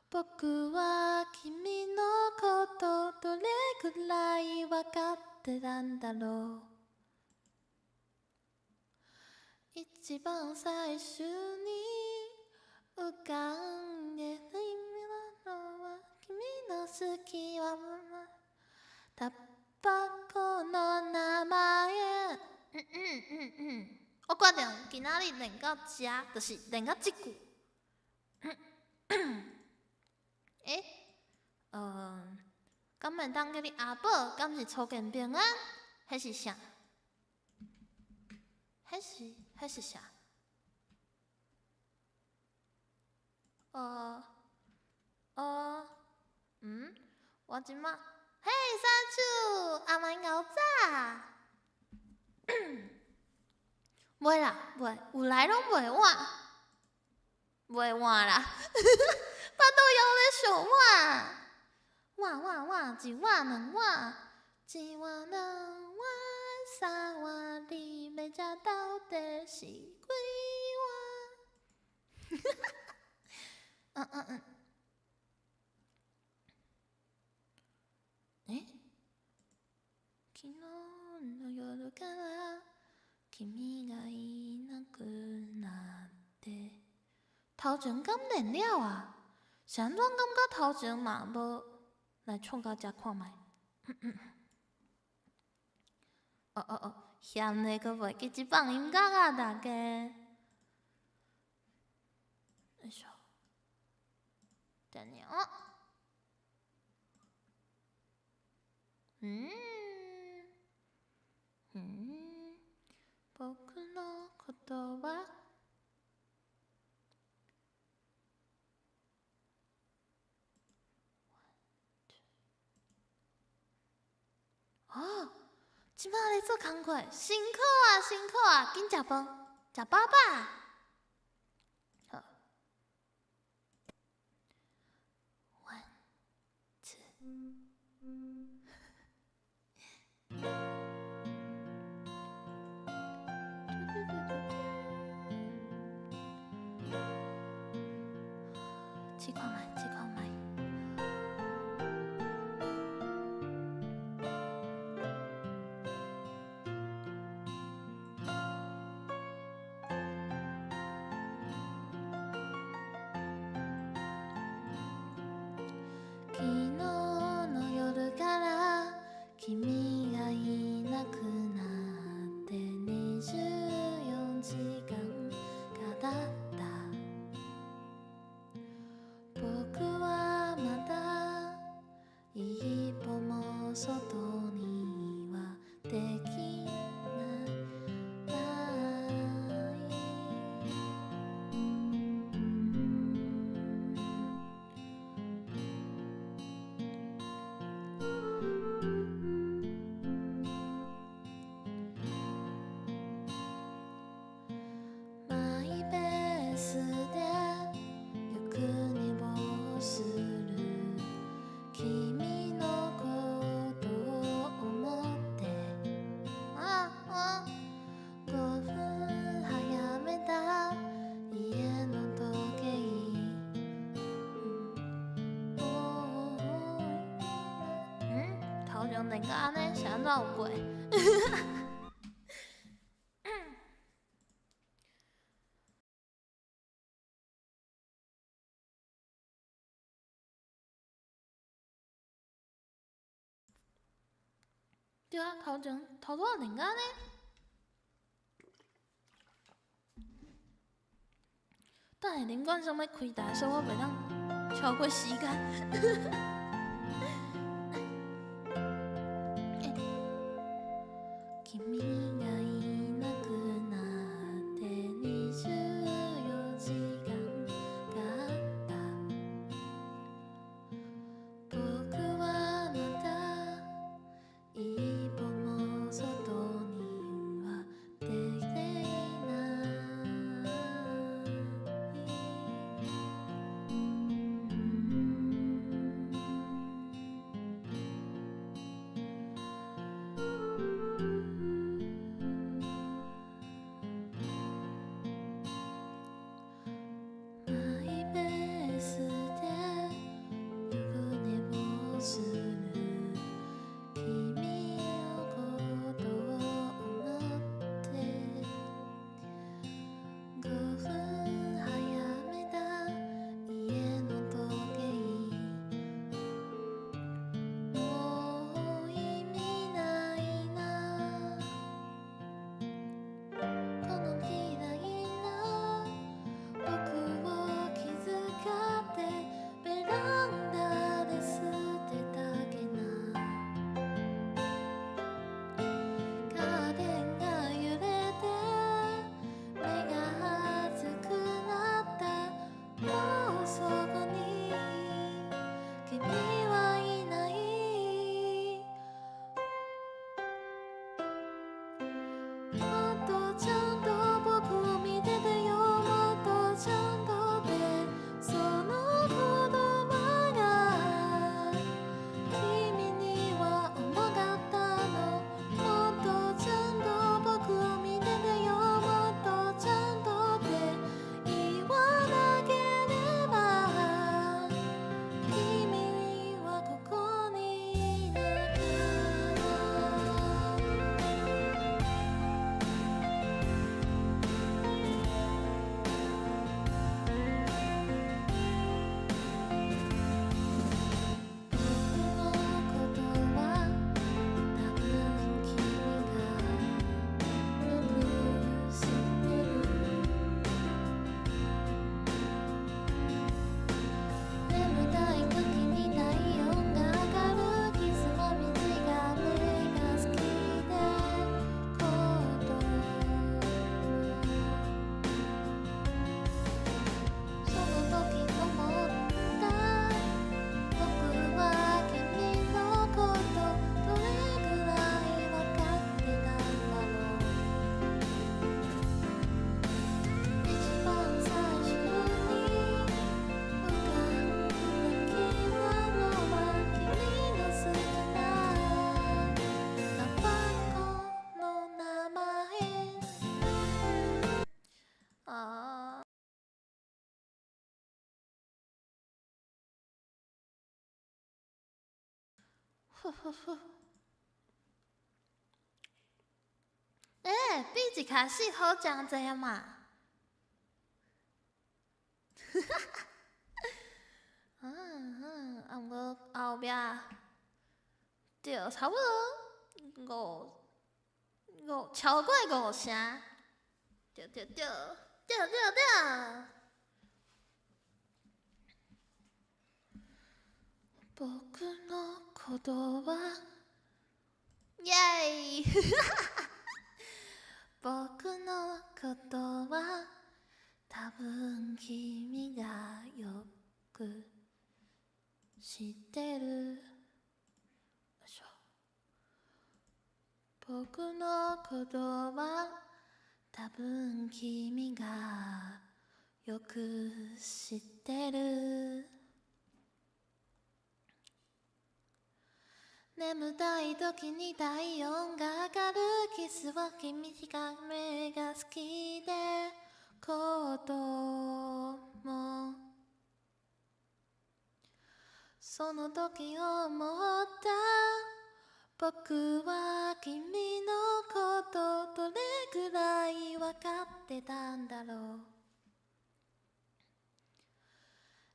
僕は君のことどれくらい分かってたんだろう一番最初に浮かんでるのは君の好きはタバコの名前。嗯嗯嗯嗯，我決定今仔日練到遮，就是練到這句。欸，敢會當叫你阿寶？敢是初見平安？彼是啥？彼是啥？我這馬，嘿，三叔，阿媽𠢕早。袂啦，袂，有來攏袂晚，袂晚啦，腹肚枵咧想碗，碗碗碗，一碗兩碗，一碗兩碗三碗，你欲食到底是幾碗？嗯嗯嗯。欸？昨日の夜から君がいなくなって。頭前敢練了啊？是按怎感覺頭前嘛無？來唱到遮看覓。哦哦哦，嫌的閣袂記這放音樂啊，大家。よいしょ。等下哦。嗯。嗯。僕の言葉。哦，這馬咧做工課，辛苦啊，辛苦啊，緊食飯，食飽飽。好。One, two. 試看覓，試看覓。昨日の夜から君がいなくなって24時間が経った。僕はまだ一歩も外にはできない。マイペースでよく寝坊する君のことを思って、ああ、5分早めた家の時計。嗯，頭前練到按呢，是按怎有過？對啊，頭前頭拄仔練到按呢。等下林冠生欲開台，所以我袂當超過時間。君がいなくなって24時間があった。僕はまだ一歩も外には出ていない。好好好。欸，比一開始好誠濟啊嘛！哈哈。啊，毋過後壁，對，差不多五五超過五成，對對對，對對對。僕のことは，耶！僕のことは多分君がよく知ってる。よいしょ。僕のことは多分君がよく知ってる。眠たい時に体温が上がるキスは君が目が好きでこともその時思った。僕は君のことどれくらい分かってたんだろう。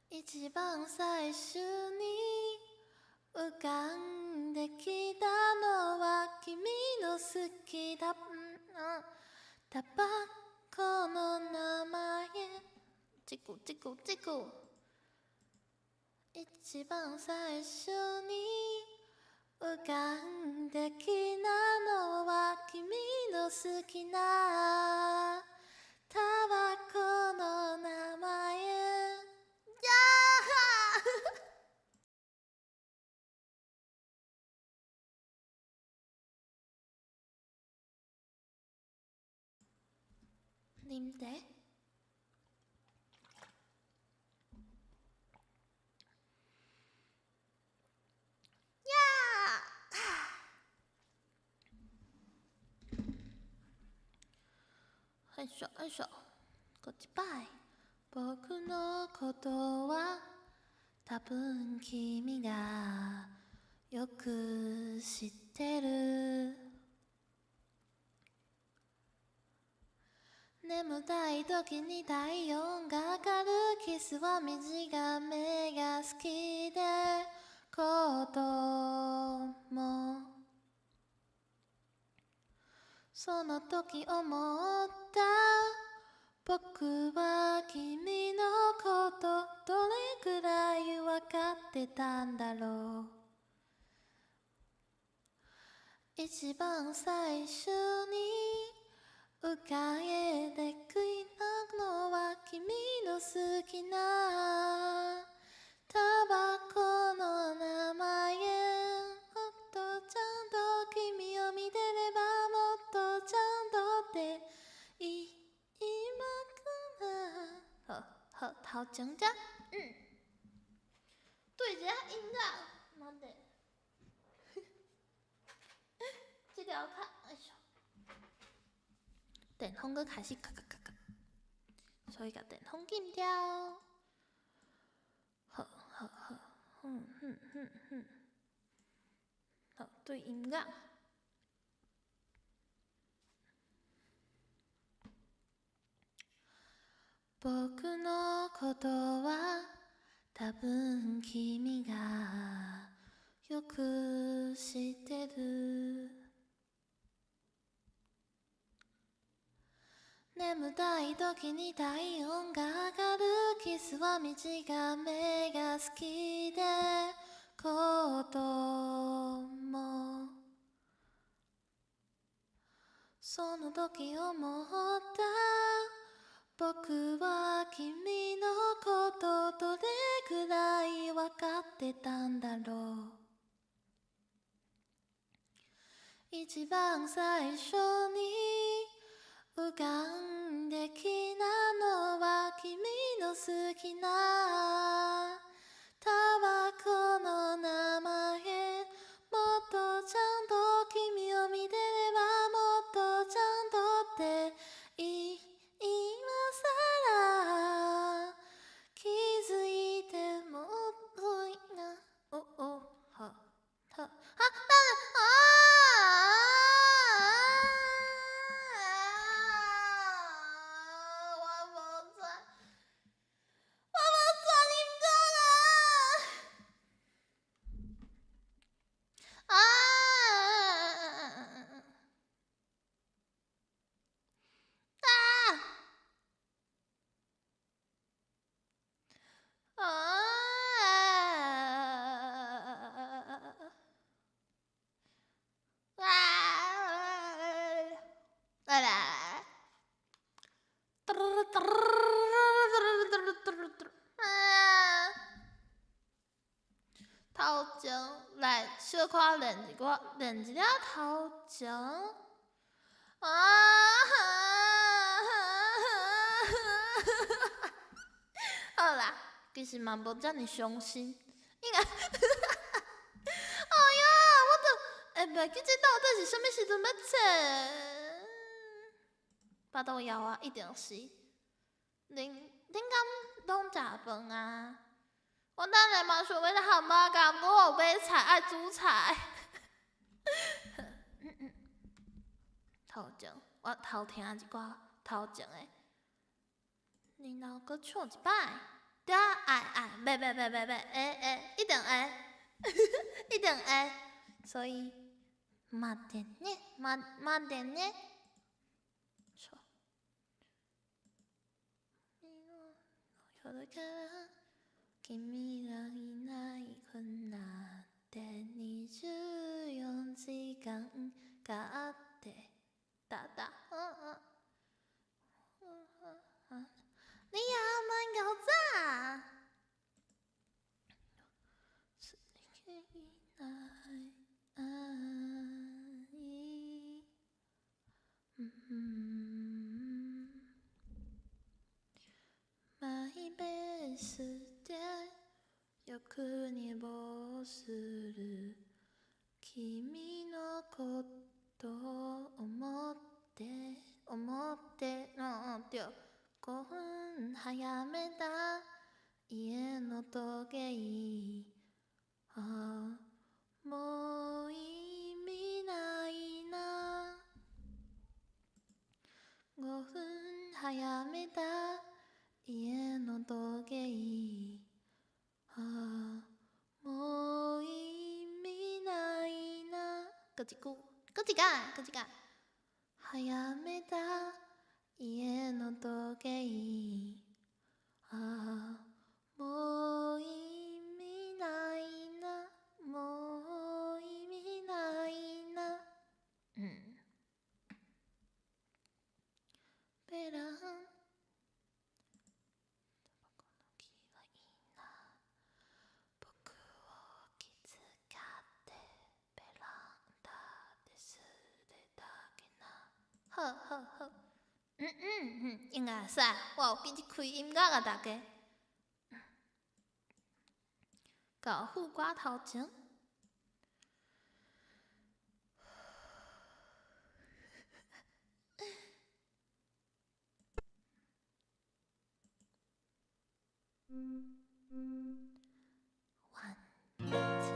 一番最初に浮かんできたのは君の好きだタバコの名前。チクチクチク。一番最初に浮かんできたのは君の好きなタバコの名前。やー啉茶。呀！哎咻哎咻，閣一擺。僕のことは多分君がよく知ってる。眠たい時に体温が上がるキスは短めが好きでこともその時思った。僕は君のことどれくらい分かってたんだろう。一番最初に浮かえてくいたのは君の好きなタバコの名前。もっとちゃんと君を見てればもっとちゃんとって今かな。好，好，頭前遮，對這音樂，慢點，這條較，哎喲。電風閣開始咔咔咔咔，所以共電風禁掉。好好好，嗯嗯嗯嗯，好，對音樂。僕のことは多分君がよく知ってる。眠たい時に体温が上がるキスは短めが好きでこともその時思った。僕は君のことどれくらい分かってたんだろう。一番最初に浮かんできたのは君の好きなタバコの名前。もっとちゃんと君を見てればもっとちゃんとって今さら気づいても遅いな。おおははは。可練一寡，練一下頭前。啊！好啦，其實嘛無遮爾傷心，應該。哎呀，我都會袂記這到底是啥物時陣欲冊？巴肚枵啊，一定是。恁恁敢攏食飯啊？我等下嘛想欲來漢堡咬，毋過我有買菜愛煮菜。頭前，我偷聽一寡頭前的，然後閣唱一擺。對啊，愛愛，袂袂袂袂袂，會會，一定會，一定會。所以，待ってね，待待ってね。錯。夜から君がいないくなって24時間があって哒哒，嗯嗯嗯嗯，你也蠻夠早。嗯，マイペースでよく寝坊する君のことを思って思ってうんうん對5分早めた家の時計ああもう意味ないな5分早めた家の時計ああもう意味ないな閣一句閣一擺閣一擺早めた家の時計ああもう意味ないなもう意味ないな嗯ベランタバコの嫌いな僕を気遣ってベランダで擦れたけな好好好嗯嗯嗯應該會使我有記得開音樂啊大家到副歌頭前One, two.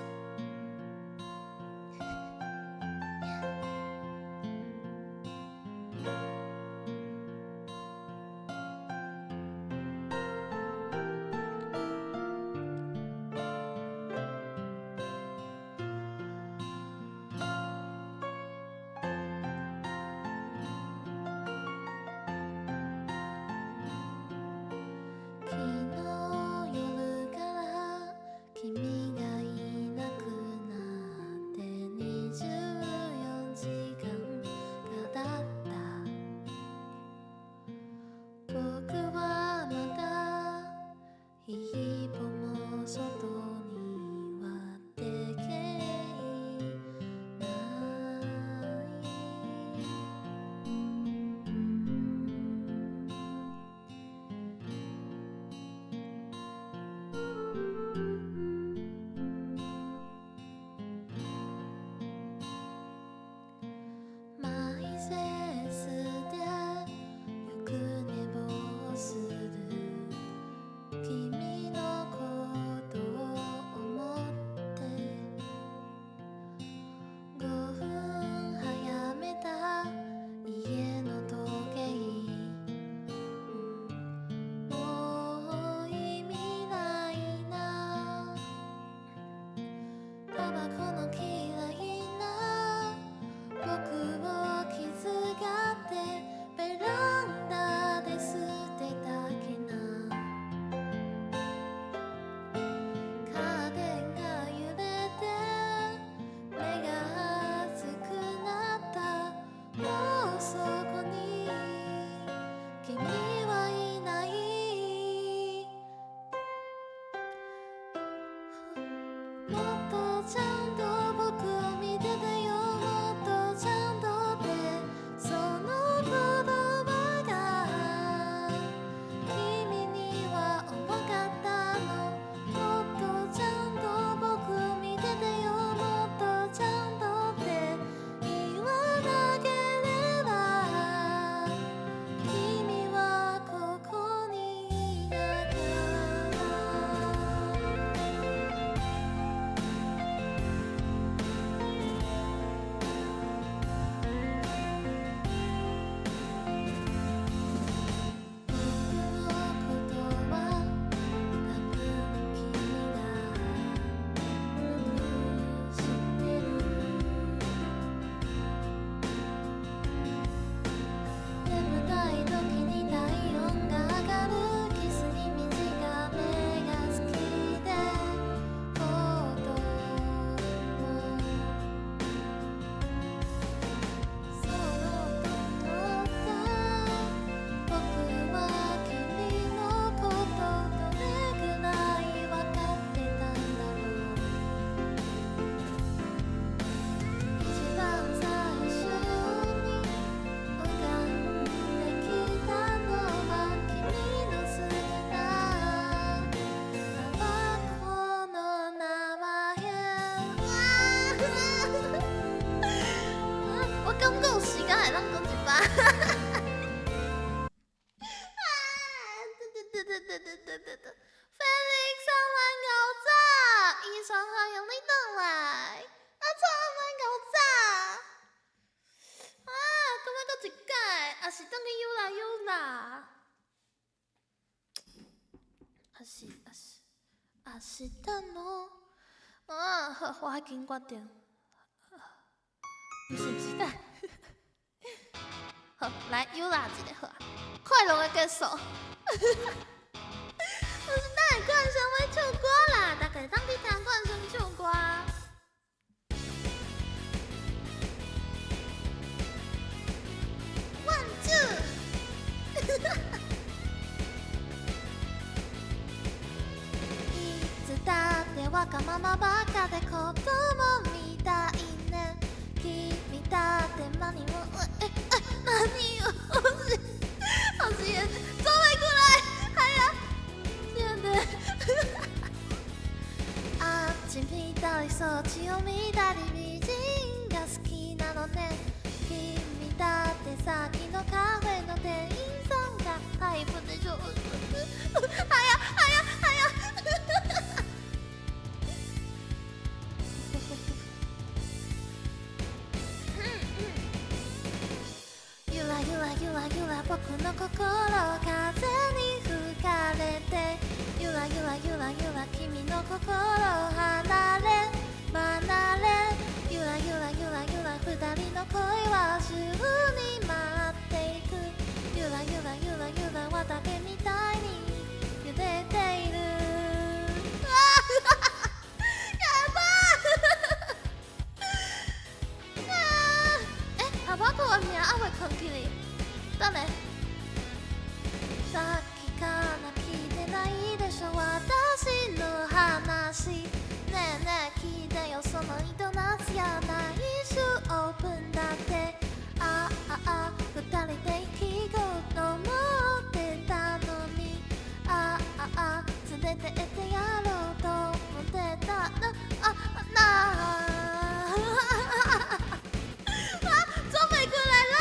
昨日夜から工會當講一擺。啊！對對對對對對對對，Felix 上來𠢕早，醫生歡迎你轉來。啊，錯蠻𠢕早。啊，閣欲閣一擺，抑是轉去悠啦悠啦。抑是抑是抑是等哦。啊，好，我愛緊決定。毋是毋是，等。好，來悠啦一个好啊，快樂的結束。我是等下冠生欲唱歌啦，大家會當去聽冠生唱歌。One two。いつだってわがままばかで子供みたいね。君だって何もええ何を教えて做袂過來，係啊，真的。あっち見たりそっちを見たり美人が好きなのね。君だってさっきのカフェの店員さんがタイプでしょ。係啊係啊係啊。ゆらゆらゆらゆら僕の心風に吹かれてゆらゆらゆらゆら君の心離れ離れゆらゆらゆらゆら二人の恋は宙に舞っていくゆらゆらゆらゆら綿毛みたいに揺れている。啊！やば！啊！欸，タバコ的名猶未囥起哩，等下。さっきから聞いてないでしょ私の話。ねえねえ聞いてよその糸なすや来週オープンだって。あああ二人で行こうと思ってたのに。あああ連れてってやろうと思ってたの。あなあ啊，做袂過來啦！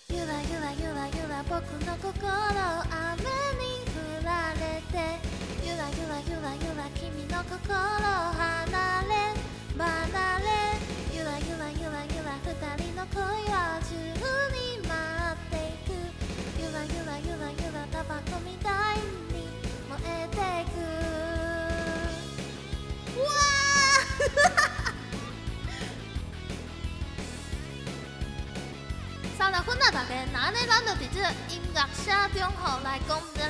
ゆらゆらゆらゆら僕の心雨に降られてゆらゆらゆらゆら君の心離れ離れゆらゆらゆらゆら二人の恋は宙に舞っていくゆらゆらゆらゆらタバコみたいに燃えていく。哇！30分啊，大家，那按呢，咱就佇這个音樂聲中吼來講這個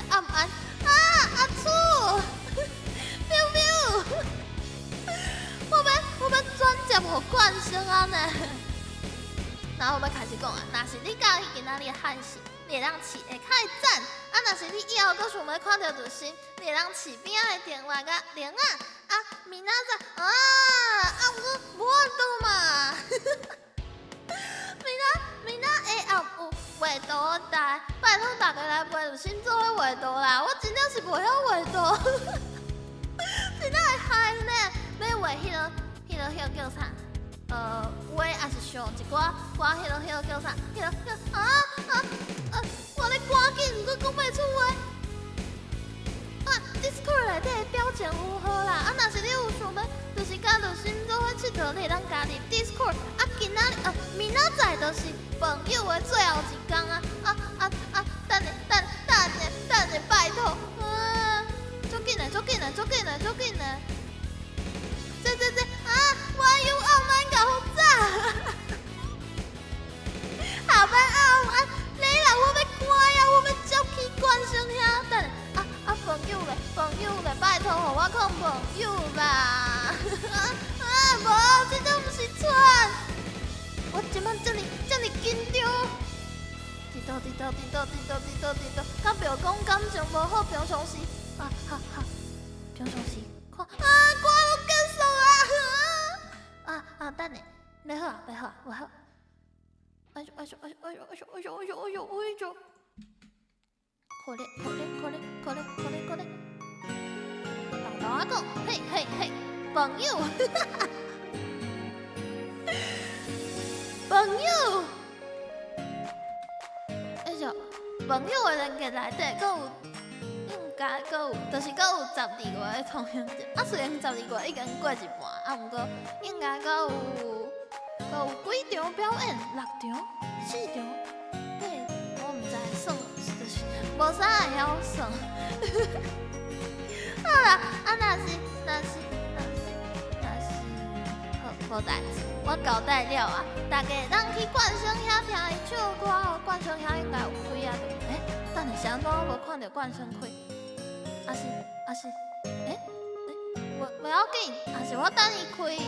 暗暗啊，阿厝，喵喵，我欲轉接予冠生按呢。那我欲開始講啊，若是你佮意今仔日的漢戲，你會當飼下跤的讚；啊，若是你以後閣想欲看著律師，你會當飼邊仔的電話佮鈴仔。啊，明仔載啊，啊，我無法度嘛。明仔下暗有畫圖台，拜託大家來陪律師做伙畫圖啦！我真正是袂曉畫圖，真正會害呢。欲畫彼个叫啥？畫抑是唱一寡歌，彼个叫啥？彼个啊啊啊！我咧趕緊，閣講袂出話。啊，Discord 內底的表情符號啦，啊，若是你有想欲，就是佮律師做伙𨑨迌，你會當加入 Discord。啊，今仔日啊，明仔載就是朋友的最後一工啊！啊啊啊！等下等等下等下，拜託，啊，足緊的足緊的足緊的足緊的，這這這啊！我有暗晚𠢕早，下班暗晚，你啦，我欲關啊，我欲接去關生遐，等下啊啊！朋友咧，朋友咧，拜託予我看朋友啦！啊無，這都毋是串，我這擺遮爾遮爾緊張。滴答滴答滴答滴答滴答滴答，甲表講感情無好，平常時啊哈哈，平常時看啊歌攏結束啊！啊啊等下，欲好啊，欲好啊，欲好。哎呦哎呦哎呦哎呦哎呦哎呦哎呦哎呦哎呦！可憐可憐可憐可憐可憐可憐，豆豆。我講，嘿嘿嘿，朋友，朋友，哎呦，朋友的連結內底，閣有應該閣有，就是閣有十二月的重陽節。啊，雖然十二月已經過一半，啊，毋過應該閣有幾場表演，六場、四場、八，我毋知算，就是無啥會曉算。好啦，啊，若是，好，無代誌，我交代了啊。大家會當去冠生遐聽伊唱歌哦，冠生遐應該有開啊。欸，等下是按怎我無看著冠生開？啊是啊是，欸欸，無無要緊，啊是我等伊開。